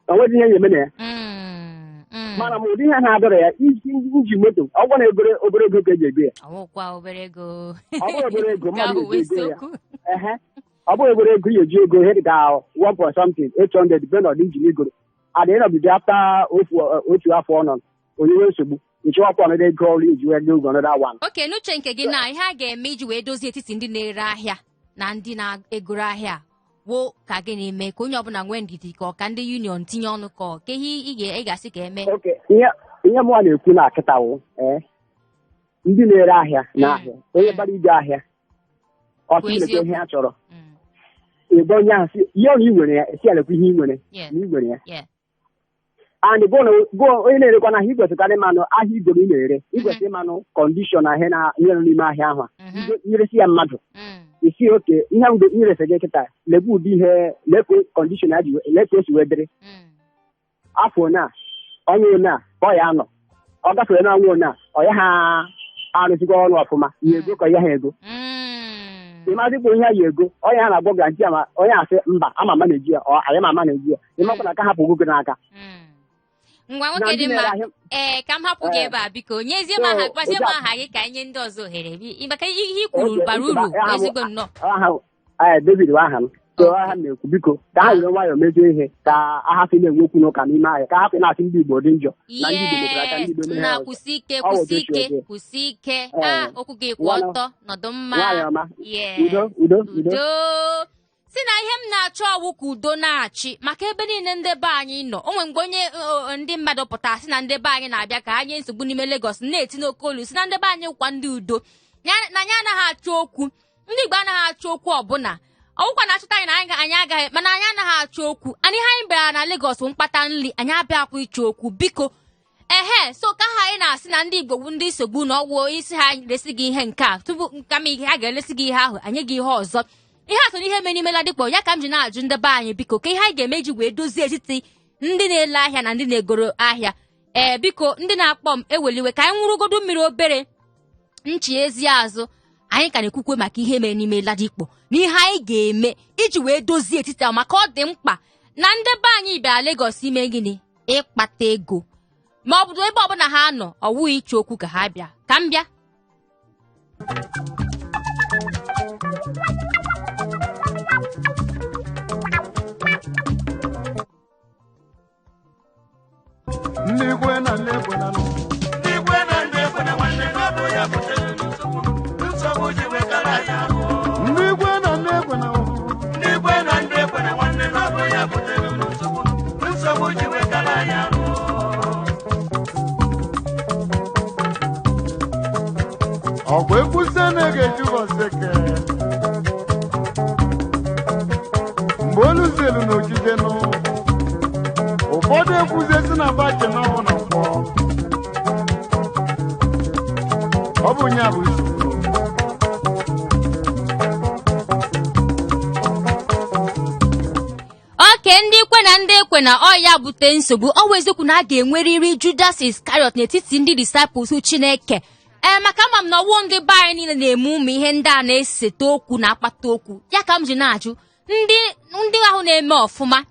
Onwezi ihe ga-eme na ya. Mm. Mana ma ụdị ihe na-adọrọ ya iji nji moto ọgwọ na egoro obere ego ka eji ego ya. Ọwụkwa obere ego. Ọ bụrụ obere ego Nke mmadụ ahụ wụ ga-eji ego ya. eziokwu. Ehe, ọ bụrụ obere ego ya eji ego ihe dị ka 1 point something 800 depend on the engine igoro. At the end of the day, after otu afọ ọ nọ onye nwee nsogbu, ịchọwakwa ọnọdụ ego ọrụ iji wee go another one. Oke n'uche nke gị, na ihe a ga-eme iji wee dozie etiti ndị na-ere ahịa na ndị na-egoro ahịa wo ka gị na-eme ka onye ọbụla nwee ndidi, ka ọ ka ndị union tinye ọnụ, ka ọ ka ihe ị ga-asị ka eme? Okay, ihe mụnwa na-ekwu na akịta wụ, ee, ndị na-ere ahịa n'ahịa, onye bara igo ahịa, ọ sị lekwa ihe ya chọrọ, ịgwa onye ahụ sị ihe ọ na ị nwere ya, esi ya lekwa ihe ị nwere na ị nwere ya. And gụ onye na-erekwa n'ahịa, igwesịkwara ịmanụ ahịa igoro ị na-ere, igwesị ịmanụ condition ahịa na ihe nọ n'ime ahịa ahụ a. Iresi ya mmadụ, isi oke ihe mgbe iresi gị kịta, lekwa ụdị ihe, lekwa condition ya ji lekwa o si wee dịrị. Afọ one a, ọnwa one a ka ọ ya anọ, ọ gafere na ọnwa one a, ọ ya ha arụzikwa ọrụ ọfụma ya ego ka ya ha ego. Ị mazịkwa ihe ya ego onye ha na-agwọ guarantee ya, ma onye asị mba, ama ama na-eji ya, ọ anyị ma ama na-eji ya, ịmakwa na aka hapụ gị n'aka. Ngwa, Na nwoke ndị dị mma. na-ere ahịa. Ee, ka m hapụ gị Ee. ebe a, biko nyezie m So, aha, gwazie m otu a- aha gị ka anyị nye ndị ọzọ ohere. Maka ihe i kwuru Oge, bara uru aha m- ezigbo nnọọ. Aha ee, David bụ aha m. So Okay. aha m na-ekwu, biko, ka ha were nwayọọ mezie ihe ka a hapụ na-enwe okwu n'ụka n'ime ahịa, ka hapụ na-asị ndị Igbo dị njọ na ndị Igbo mepere aka, ndị Igbo Yes, mere na ha ọzọ. kwụsị ike. Ọ wụ Kwụsị otu esi ike. ede. Kwụsị ike. Ee. A okwu gị kwụ ọtọ, nọdụ mma. Nwaanyị ọma. Yes. Udo, udo, udo. Udo. Si na ihe m na-achọ ọwụ ka udo na-achị maka ebe niile ndị be anyị nọ. O nwere mgbe onye ndị mmadụ pụtara sị na ndị be anyị na-abịa ka ha nye nsogbu n'ime Lagos, na-eti n'oke olu si na ndị be anyị kwa ndị udo na anyị anaghị achọ okwu, ndị Igbo anaghị achọ okwu ọbụla, ọwụkwa na-achọta anyị na anyị agaghị, mana anyị anaghị achọ okwu. Anyị ihe anyị bịara na Lagos bụ mkpata nri, anyị abịakwa ịchọ okwu, biko. Ehe, so ka ha anyị na-asị na ndị Igbo bụ ndị nsogbu na ọgwụ isi ha resi gị ihe nke a tupu kama ihe a ga-eresi gị ihe ahụ, anyị gị ihe ọzọ. Ihe a so n'ihe mere n'ime Ladipo ya ka m ji na-ajụ ndị be anyị, biko, ka ihe anyị ga-eme iji wee dozie etiti ndị na-ele ahịa na ndị na-egoro ahịa. Ee, biko, ndị na-akpọ m eweliwe ka anyị nwụrụgodu mmiri obere nchi ezi azụ. Anyị ka na-ekwukwe maka ihe mere n'ime Ladipo na ihe anyị ga-eme iji wee dozie etiti ahụ, maka ọ dị mkpa na ndị be anyị bịara Lagos ime gịnị? Ịkpata ego, ma ọ bụdo ebe ọbụla ha nọ, ọ wụghị ịchọ okwu ka ha bịa. Ka m bịa. Ndị ikwe na ndị ekwe na nụ. Ndị ikwe na ndị ekwe na nwanne n'ọbụ ya butere nsogbu, nsogbu ji wetara anyị arụ. Ndị ikwe na ndị ekwe na nụ. Ndị ikwe na ndị ekwe na nwanne n'ọbụ ya butere nsogbu, nsogbu ji wetara anyị arụ. Ọkwa ekwusie na ga-eji ụbọchị eke mgbe olu zielu na ojije nụ. Ụfọdụ ekwuzie si na bache na ọ bụ na nkwọ. Ọ bụ nya bụ nsogbu. Okay, ndị kwe na ndị ekwe na ọ ya bute nsogbu. Ọ wụ eziokwu na a ga-enwerịrị Judas Iscariot n'etiti ndị disciples Chineke. Ee, maka ama m na ọ wụ ndị be anyị niile na-eme ụmụ ihe ndị a na-esete okwu na-akpata okwu. Ya ka m ji na-ajụ ndị ahụ na-eme ọfụma,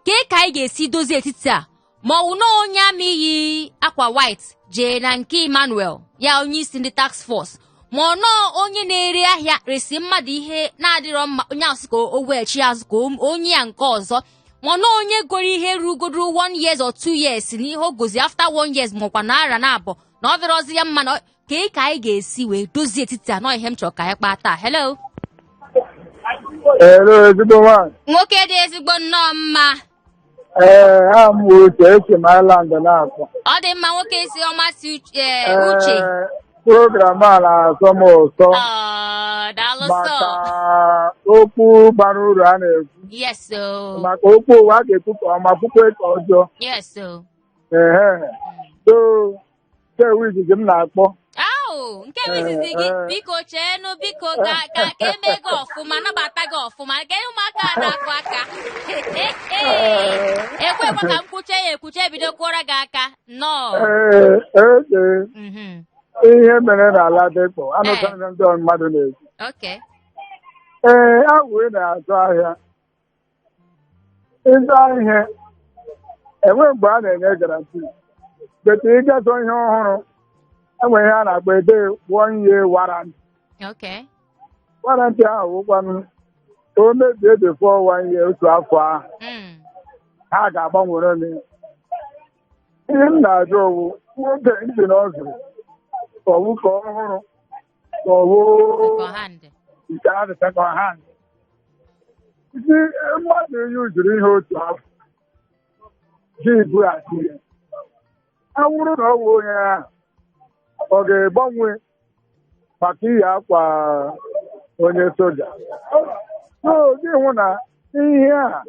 kee ka anyị ga-esi dozie etiti a? Ma ọ wụ na onye army yi akwa white jee na nke Emmanuel, ya onye isi ndị task force, ma ọ nọọ onye na-ere ahịa resi mmadụ ihe na-adịrọ mma, onye ahụ sị ka o weghachi azụ ka onye ya nke ọzọ, ma ọ nọọ onye goro ihe rugodoro 1 years or 2 years na ihe o gozi after 1 years, makwa na ara na abụọ na ọ dịrọzi ya mma, na kee ka anyị ga-esi wee dozie etiti a nọ ihe m chọrọ ka anyị kpaa taa. Hello. Hello, ezigbo nwaanyị. Nwoke dị ezigbo nnọọ mma. Ee, aha m bụ Uche, esi m Island na-akpọ. Ọ dị mma, nwoke si ọma si Uche. Ee, program a na-atọ m ụtọ Ọ, daalụ sọ. maka okwu bara uru a na-ekwu. Yes o. Maka okwu ụwa a ga-ekwu ka ọma kwukwe ka ọjọọ. Yes o. Ehe. So, nke wụ izizi m na-akpọ. Au, nke bụ izizi gị. Biko cheenụ, biko ka eme gị ọfụma, nabata gị ọfụma, ka ụmụaka a na-akụ aka. Ekwe ekwe ka m kwuche ya ekwuche, ebido kụọrọ gị aka. Nnọọ. Ee, ee, ihe mere na Ladipo, anụtara ndị mmadụ na-ekwu. Ee, awụ ị na-azụ ahịa. Ịzụ ahịa, enwe mgbe a na-enye guarantee. But ị ga-azụ ihe ọhụrụ, enwe ihe a na-akpọ ede one year warranty. Warranty ahụ wụkwanụ o mebie before one year, otu afọ ahụ, ha ga-agbanwere m ya. Ihe m na-ajụ ọ wụ nwoke engine ọ zụrụ, ka ọ wụ ka ọhụrụ, ka ọ wụ Second hand. Nke a dị second hand. Ndị mmadụ yuzuru ihe otu afọ ji bughachi ya, a wụrụ na ọ wụ onye ahụ, ọ ga-agbanwe maka iyi akwa onye soja? So gị hụ na ihe a,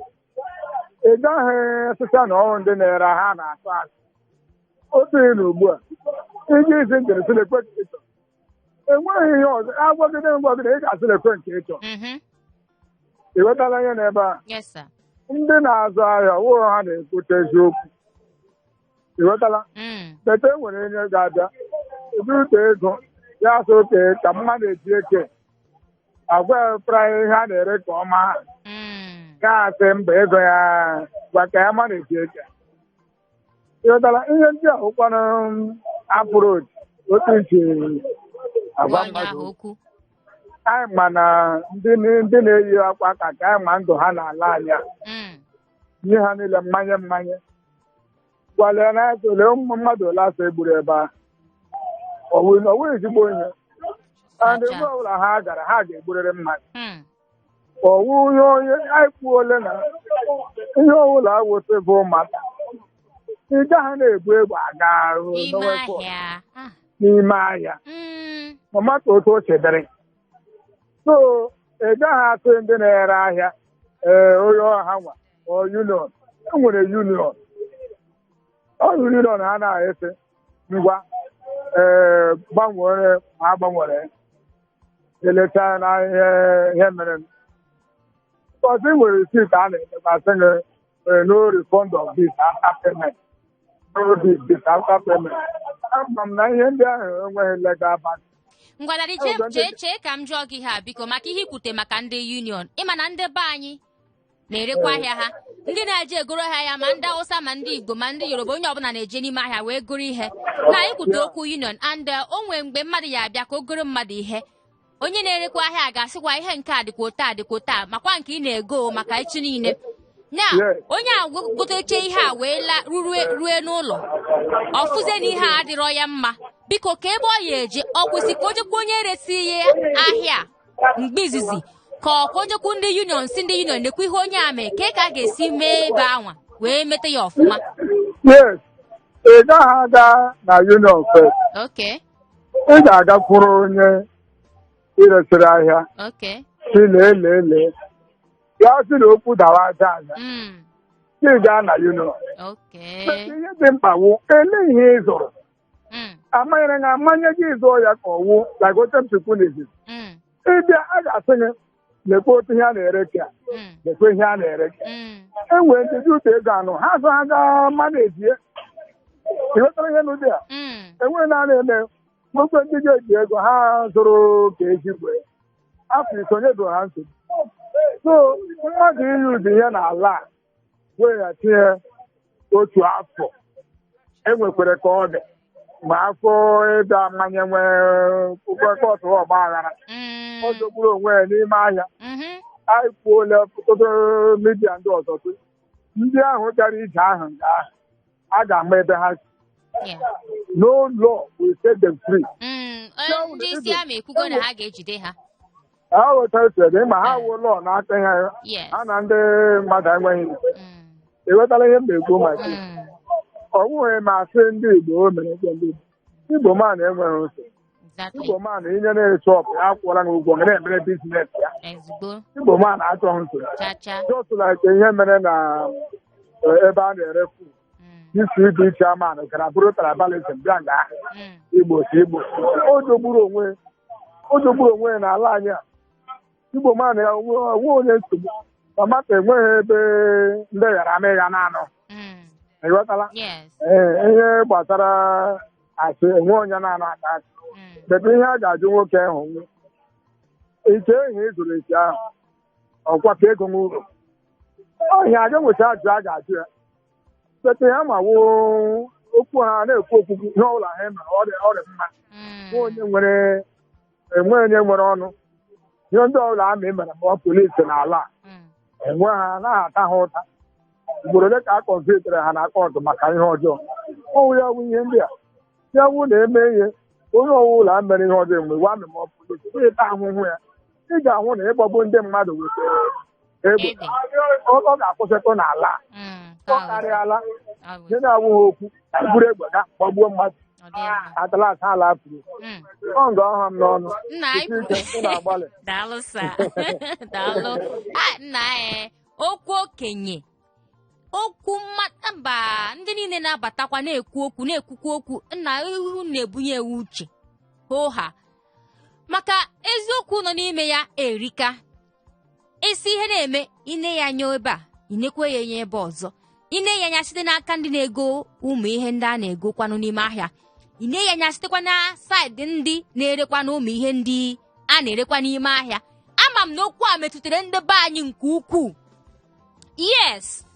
ị gaghị asịcha na ọrụ ndị na-ere ha na-atụ asị. Otu ị na ugbu a iji isi njiri sị lekwe nke ị chọrọ, enweghị ihe ọzọ agwagide ngwagide, ị ga-asị lekwe nke ị chọrọ. Ị ghọtala ihe n'ebe a? Yes, sir. Ndị na-azụ ahịa wụrụ ha na-ekwute eziokwu, ị ghọtala? But e nwere onye ga-abịa ebute ego ya sị okay ka mmadụ eji eke agwa ya praị ihe a na-ere ka ọma, ga-asị mba, ego ya gwa ka ya ma na-eji eke. Ị ghọtala? Ihe ndị a wụkwanụ approach otu isi agwa Gwa onye mmadụ ahụ okwu. Anyị ma na ndị na-eyi akwa ka ka anyị ma ndụ ha na-ala anya. Nye ha niile mmanye mmanye gwalee na ole ụmụ mmadụ ole asọ egburu ebe ahụ. Ọ wụ ezigbo ihe. And Acha. ebe ọbụla ha gara, ha ga-egburịrị mmadụ. Ọwụ ihe onye anyị kwuole na ihe ọbụla awụsị bụ mata ị gaghị na-ebu egbe aga N'ime n'onwe ahịa. Ah. N'ime ahịa. Mama ka otu o si dịrị, so ị gaghị asị ndị na-ere ahịa, ee, onye ọha nwa ọ union, e nwere union, ọrụ union ha na-ese ngwa, ee, gbanwere ma a gbanwere eleta na ihe mere. Because e nwere receipt a na-edekwasị gị, no refund of this after payment, no this this after payment. Ama m na ihe ndị ahụ enweghị legal basis. Ngwa daddy, Ọ bụ ndị chee chee ka m jụọ gị ha biko, maka ihe ikwute maka ndị union. Ịma na ndị be anyị na-erekwa ahịa ha, ndị na-eje egoro ha ya, ma ndị Hausa, ma ndị Igbo, ma ndị Yoruba, onye ọbụla na-eje n'ime ahịa wee goro ihe. Na ikwute okwu union and o nwee mgbe mmadụ ya abịa ka o goro mmadụ ihe, onye na-erekwa ahịa ga-asịkwa ihe nke a dịkwa otu a, dịkwa otu a, makwa nke ị na-ego maka echi niile na onye a goteche ihe a wee la rue n'ụlọ, ọ fụzie na ihe a adịrọ ya mma. Biko, ka ebe ọ ya eje, ọ kwesị ka o jekwa onye resi ya ahịa mgbe izizi, ka o jekwu ndị union, si ndị union nekwa ihe onye a mee, ka a ga-esi mee ebe anwa wee mete ya ọfụma? Yes, ị gaghị aga na union first. Ị ga-agakwuru onye iresịrị ahịa, si lee lee lee ya, sị na okwu dawa aja aja. Gị gaa na union. Okay. Ihe dị mkpa wụ ele ihe ị zụrụ. Amanyere na amanye gị zụọ ya ka ọwụ like otu m si kwu n'izizi. Ịbịa a ga-asị gị lekwa otu ihe a na-ere ka lekwa ihe a na-ere ka e nwere ndị dị ụtọ ego anụ ha zụ ha gaa manage ị ghọtara ihe n'ụdị a enweghị na a na-eme nwoke ndị ga-eji ego ha zụrụ ka ezigbo afọ isonye doro ha nsogbu. So mmadụ iyi ụdị ihe n'ala a weghachi ya otu afọ enwekwere ka ọ dị ma afọ ịbịa mmanye nwee kọtụ ọgba aghara ọ jọgburu onwe ya n'ime ahịa. Anyị kwuola ọtụtụ media ndị ọzọ sị, ndị ahụ bịara ije ahụ nga ahụ a ga-ama ebe ha si. No law will set them free. Ndị isi amị ekwugo na ha ga-ejide ha. Ha ghọtara esi ede ma ha wụ law n'aka ha. Ha na ndị mmadụ enweghị ike. Ị ghọtara ihe m na-ekwu maka ya? Ọ bụghị ma asị ndị Igbo o mere nke ndị Igbo. Igbo man enweghị nsogbu. Igbo man inyere ya shop ya akwụọla gị ụgwọ gị na-emere business ya. Igbo man achọghị nsogbu. Just like ihe mere na ebe a na-ere food. DCB chairman gara bụrụ tribalism bịa nga Igbo si Igbo. O jogburu onwe ya n'ala anyị a. Igbo man ya onwe onye nsogbu. Tomato enweghị ebe ndị ghara amị ya na-anọ. Ị ghọtala? Ee, ihe gbasara asị enwe onye na-anọ aka asị. Kedu ihe a ga-ajụ nwoke ahụ? Ike ihe ị zụrụ esi ahụ ọkwa ka ego n'uru ọhịa a ga-enweta ajụ a ga-ajụ ya sete ya ma wuo okwu ha na-ekwu okwu ihe ọbụla ha mere ọ dị mma. Enwe onye nwere ọnụ ihe ndị ọbụla amị mere ma ọ polisi n'ala a enwe ha anaghị ata ha ụta ugboro ole ka a convictere ha na court maka ihe ọjọọ. Ọwụ ya bụ ihe ndị a ya wụ na-eme ihe onye ọbụla mere ihe ọjọọ mgbe amị ma ọ polisi ịta ahụhụ ya ị ga-ahụ na ịgbagbu ndị mmadụ wetara egbe ọ ga-akwụsịtụ n'ala ọ karịala ihe na-awụghị okwu buru egbe ga gbagbuo mmadụ atala asa ala pụrụ ọ nga ọha m n'ọnụ na-agbalị. Daalụ sir. Daalụ nna okwu okenye okwu mba ndị niile na-abatakwa na-ekwu okwu na-ekwukwa okwu nna ihu na-ebunye ewu uche hoo ha maka eziokwu nọ n'ime ya erika isi ihe na-eme ine ya anya ebe a inekwe ya enye ebe ọzọ ine ya anya site n'aka ndị na-ego ụmụ ihe ndị a na-egokwanụ n'ime ahịa ine ya anya sitekwa na side ndị na-erekwanụ ụmụ ihe ndị a na-erekwa n'ime ahịa. Ama m na okwu a metụtara ndị be anyị nke ukwuu. Yes,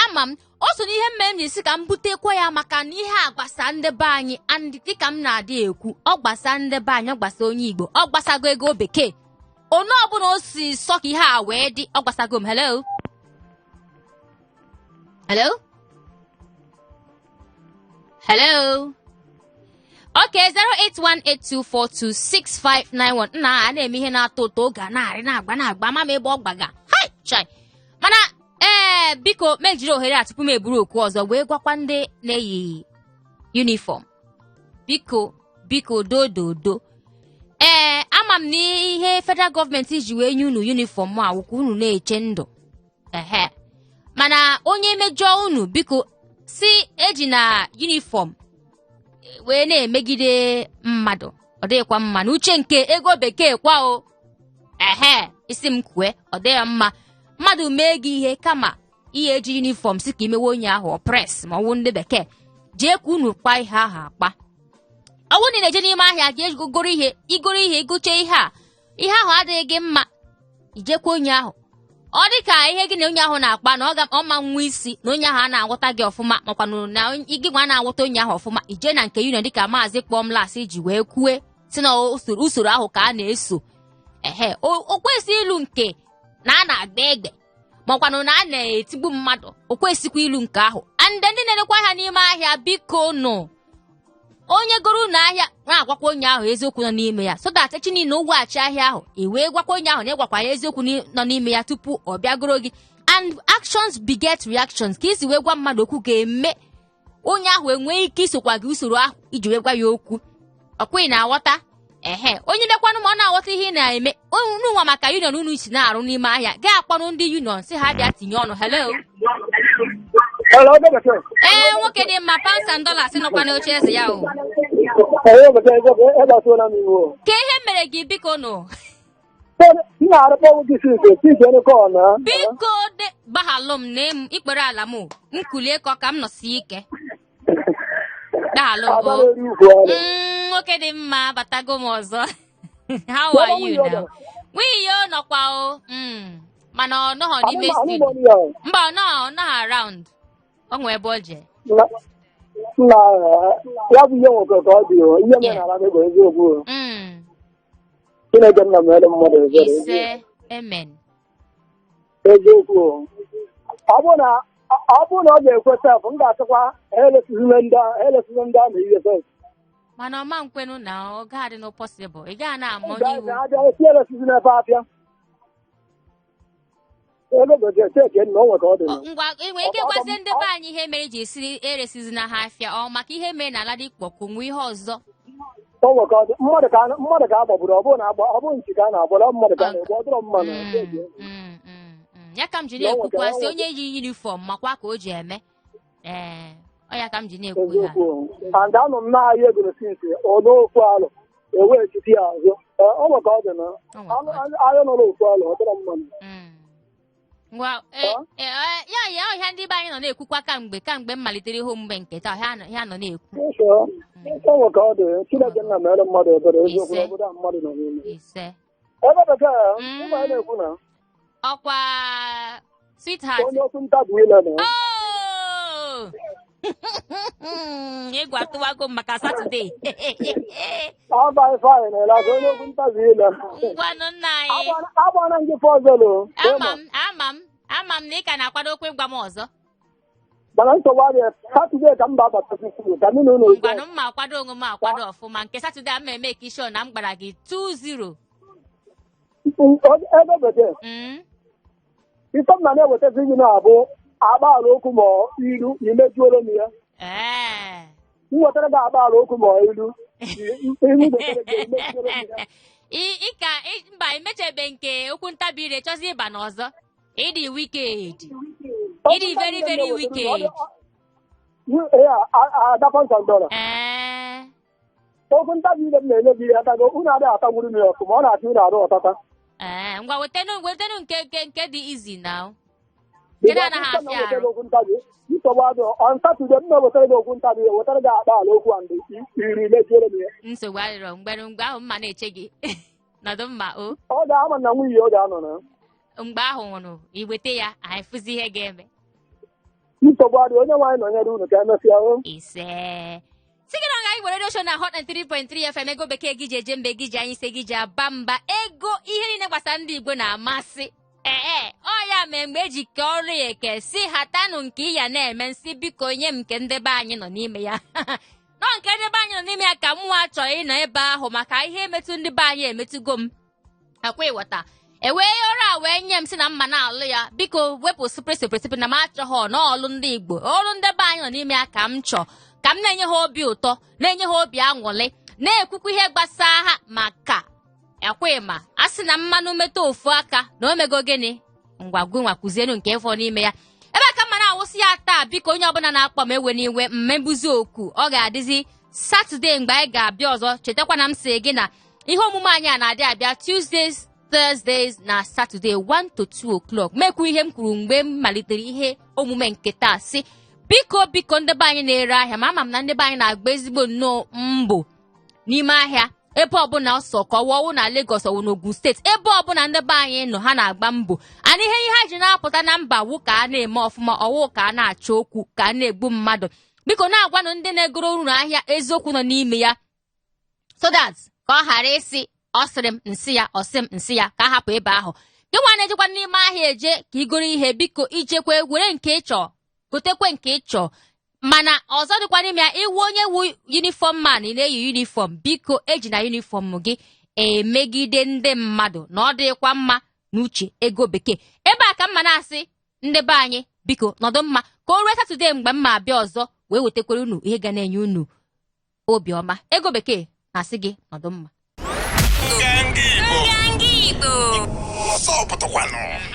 ama m o so n'ihe mere m ji sị ka m butekwa ya maka na ihe a gbasa ndị be anyị and dịka m na-adị ekwu ọ gbasa ndị be anyị ọ gbasa onye Igbo ọ gbasago ego bekee onye ọbụla o si sọ ka ihe a wee dị ọ gbasago m. Hello, hello, hello. Okay, 08182426591. Nna a na-eme ihe na-atọ ụtọ oge a na-arị na-agba na-agba ama m ebe ọ gbaga hai chai mana ee biko m ejiri ohere a tupu m eburu okwu ọzọ wee gwakwa ndị na-eyi uniform biko biko dododo ee ama m na ihe federal gọọmenti ji wee nye unu uniform a wụ ka unu na-eche ndụ ehe mana onye mejọọ unu biko si ejina uniform wee na-emegide mmadụ ọ dịghịkwa mma na uche nke ego bekee kwa o ehe isi m kwue ọ dịghị mma mmadụ mee gị ihe kama ihe eji uniform si ka imewe onye ahụ oppress ma ọ wụ ndị bekee jee ka unu kpa ihe ahụ akpa ọ bụrụ na ị na-eje n'ime ahịa gị goro ihe igoro ihe igoche ihe a ihe ahụ adịghị gị mma ijekwa onye ahụ ọ dị ka ihe gị na onye ahụ na-akpa na ọ ga ọ ma nwa isi na onye ahụ a na-aghọta gị ọfụma makwanụ na gị nwa na-aghọta onye ahụ ọfụma ije na nke union dịka maazị kpọm las ji wee kwue si na usoro ahụ ka a na-eso ehe o kwesị ilu nke na a na-agba egbe makwanụ na a na-etigbu mmadụ o kwesịkwa ilu nke ahụ and ndị na-erekwa ahịa n'ime ahịa biko nụ onye goro unu ahịa na-agwakwa onye ahụ eziokwu nọ n'ime ya so that echi niile ụgwọghachi ahịa ahụ i wee gwakwa onye ahụ na ịgwakwa ya eziokwu nọ n'ime ya tupu ọ bịa goro gị and actions beget reactions ka isi wee gwa mmadụ okwu ga-eme onye ahụ enwee ike isokwa gị usoro ahụ iji wee gwa ya okwu ọkwa ị na-aghọta ehe onye bịakwanụ ma ọ na-aghọta ihe ị na-eme unu nwa maka union unu si na-arụ n'ime ahịa gaa akpọrọ ndị union si ha bịa tinye ọnụ hello. Hello, ego bekee. Ee, nwoke dị mma, pounds and dollars nọkwa n'oche eze ya o. Ego bekee, ego bekee, ịgbasuola m iwe o. Ka ihe mere gị, biko nụ? M na-arụkpọ gị sisi, sisi elu kọọ na. Biko de gbaghalụ m na m ikpere ala m nkulie ka ọ ka m nọsie ike. Daalụ Ada o. na-eri ugwu ọrụ. Nwoke dị mma, abatago m ọzọ. How are you now? Nwunye o nọkwa o. Mana ọ nọghọ n'ime studio. Mba, ọ nọghọ around. Ọ nwee ebe o jee. Na ya bụ ihe nwoke ka ọ dị o. Ihe mere n'ala bụ eziokwu o. Chineke nna mere mmadụ ebere. Ise, amen. Eziokwu o. Ọ bụrụ na ọ ga-ekwe sef, m ga-asịkwa ha elesizi ndị ahụ ihe sef. Mana ọ ma nkwenu na ọ ga-adị no possible. Ị gaghị na-ama onye iwu. Abịa esi elesizi n'ebe afịa. Ego bekee cheke na o nwe ka ọ dị. Ngwa, ị nwere ike gwazie ndị be anyị ihe mere iji si eresizi na ha afịa, ọ maka ihe mere na Ladipo ka onwe ihe ọzọ? O nwe ka ọ dị. Mmadụ ka a gbagburu, ọ bụrụ na agba, ọ bụrụ nchi ka a na-agbara, mmadụ ka a na-egbu, ọ dịrọ mma na Ya ka m ji na-ekwukwasị onye yi uniform makwa ka o ji eme. Ee, ọ ya ka m ji na-ekwu ya. And anọ m n'ahịa egoro sinsi n'ofu alụ ewee chiti ya azụ. Ọ nwe ka ọ dị na ahịa nọ n'ofu alụ, ọ dịrọ mma. Ngwa, ya ya ọhịa ndị be anyị nọ na-ekwukwa kamgbe m malitere ihe omume nke taa, ọhịa nọ na-ekwu. Ọ nwe ka ọ dị. Chineke nna mere mmadụ ebere, eziokwu na obodo a mmadụ nọ n'ime. Ise. Ebe bekee ịma anyị na-ekwu na ọkwa sweetheart. Onye okwu ntabi ile na. Egwu atụwago m maka Satọde. Abalị faịn na-ele onye okwu ntabi ile. Ngwanụ nna anyị. Agbana gị fọzelo. Ama m na ị ka na-akwado okwu ịgwa m ọzọ. Mana nsogbu adịghị. Satọde ka m ba-abata tupu ka mụ na unu. Ngwanụ m ma akwado onwe m akwado ọfụma nke Satọde a m eme ka isho na m gbara gị 2-0. Ebe bekee. Ife m na na-ewetazi gị na-abụ agbaala okwu ma ilu imejuoro m ya. M wetara gị agbaala okwu ma ilu mba, imechebe nke okwu ntabi ire chọzi ịba n'ọzọ. Ịdị wicked. Ịdị very very wicked. Okwu ntabi ire m na-enye gị atago unu adịghị atagburu m ya ọfụma, ọ na-achọ unu arụ ọtata. Ngwa wetenu nke dị easy now. Kedu anaghị afịa arụ? Nsogbu adịghị. On Saturday m na-ewetara gị okwu ntabi ire, wetara gị akpa ala okwu and iri mejuoro m ya. Nsogbu adịrọ. Mgbe ahụ mma na-eche gị. Nọdụ mma o. Ọ ga-ama na nwunye ọ ga-anọ na. Mgbe ahụ nwụrụ iweta ya, anyị fụzi ihe ga-eme. Nsogbu adịghị. Onye nwaanyị nọnyere unu ka emesịa o. Ise. Sị gị na ọ ga-anyị were redio na Hot 93.3 FM, ego bekee gị ji eje mbe gị ji anyị ise gị ji aba mba, ego ihe niile gbasara ndị Igbo na-amasị. Ee, ọ ya mee mgbe eji kee ọrụ ya eke si hatanụ nke ị ya na-eme nsị, biko nye m nke ndebe anyị nọ n'ime ya. Nọ nke ndebe anyị nọ n'ime ya ka m nwa chọrọ ịnọ ebe ahụ maka ihe emetụ ndị be anyị emetụgo m. Akwa ịghọta. Ewee ọrụ a wee nye m si na mma na-alụ ya, biko wepụ sịpịrị na m achọghọ n'ọlụ ndị Igbo, ọrụ ndebe anyị nọ n'ime ya ka m chọọ, ka m na-enye ha obi ụtọ, na-enye ha obi aṅụrị, na-ekwukwa ihe gbasaa ha maka ekwe ma a sị na mmanụ metụ ofu aka na o mego gịnị. Ngwa gụnwa kụzienu nke ịfọ n'ime ya. Ebe a ka mma na-awụsị ya taa, biko onye ọbụla na-akpọ m ewe n'iwe, mmegbuzi oku ọ ga-adịzi Satọde mgbe anyị ga-abịa ọzọ. Chetakwa na m sị gị na ihe omume anyị a na-adị abịa Tuesdays, Thursdays na Saturday 1 to 2 o'clock. Mekwu ihe m kwuru mgbe m malitere ihe omume nke taa, sị biko biko ndị be anyị na-ere ahịa, ma ama m na ndị be anyị na-agba ezigbo nnọọ mbọ n'ime ahịa ebe ọbụla ọsọ ka ọwọwụ na Lagos ọwụ n'Ogun steeti, ebe ọbụla ndị be anyị nọ ha na-agba mbọ. Ana ihe ihe ha ji na-apụta na mba wụ ka a na-eme ọfụma, ọwụ ka a na-achọ okwu, ka a na-egbu mmadụ. Biko na-agwanụ ndị na-egoro uru ahịa eziokwu nọ n'ime ya, so that ka ọ ghara ịsị ọ sịrị m nsị ya, ọ sị m nsị ya, ka a hapụ ebe ahụ. Gị nwa na-ejekwa n'ime ahịa eje ka ị goro ihe, biko ijekwe were nke ị chọọ, gotekwe nke ị chọọ. Mana ọzọ dịkwa n'ime ya, iwu onye wu uniform man, ị na-eyi uniform, biko eji na uniform gị emegide ndị mmadụ, na ọ dịkwa mma n'uche ego bekee. Ebe a ka mma na-asị ndị be anyị biko nọdụ mma ka o ruo Satọde mgbe m ma abịa ọzọ wee wetakwara unu ihe ga na-enye unu obiọma. Ego bekee na-asị gị nọdụ mma. Nganga Igbo. Nganga Igbo. Ọsọ pụtakwanụ.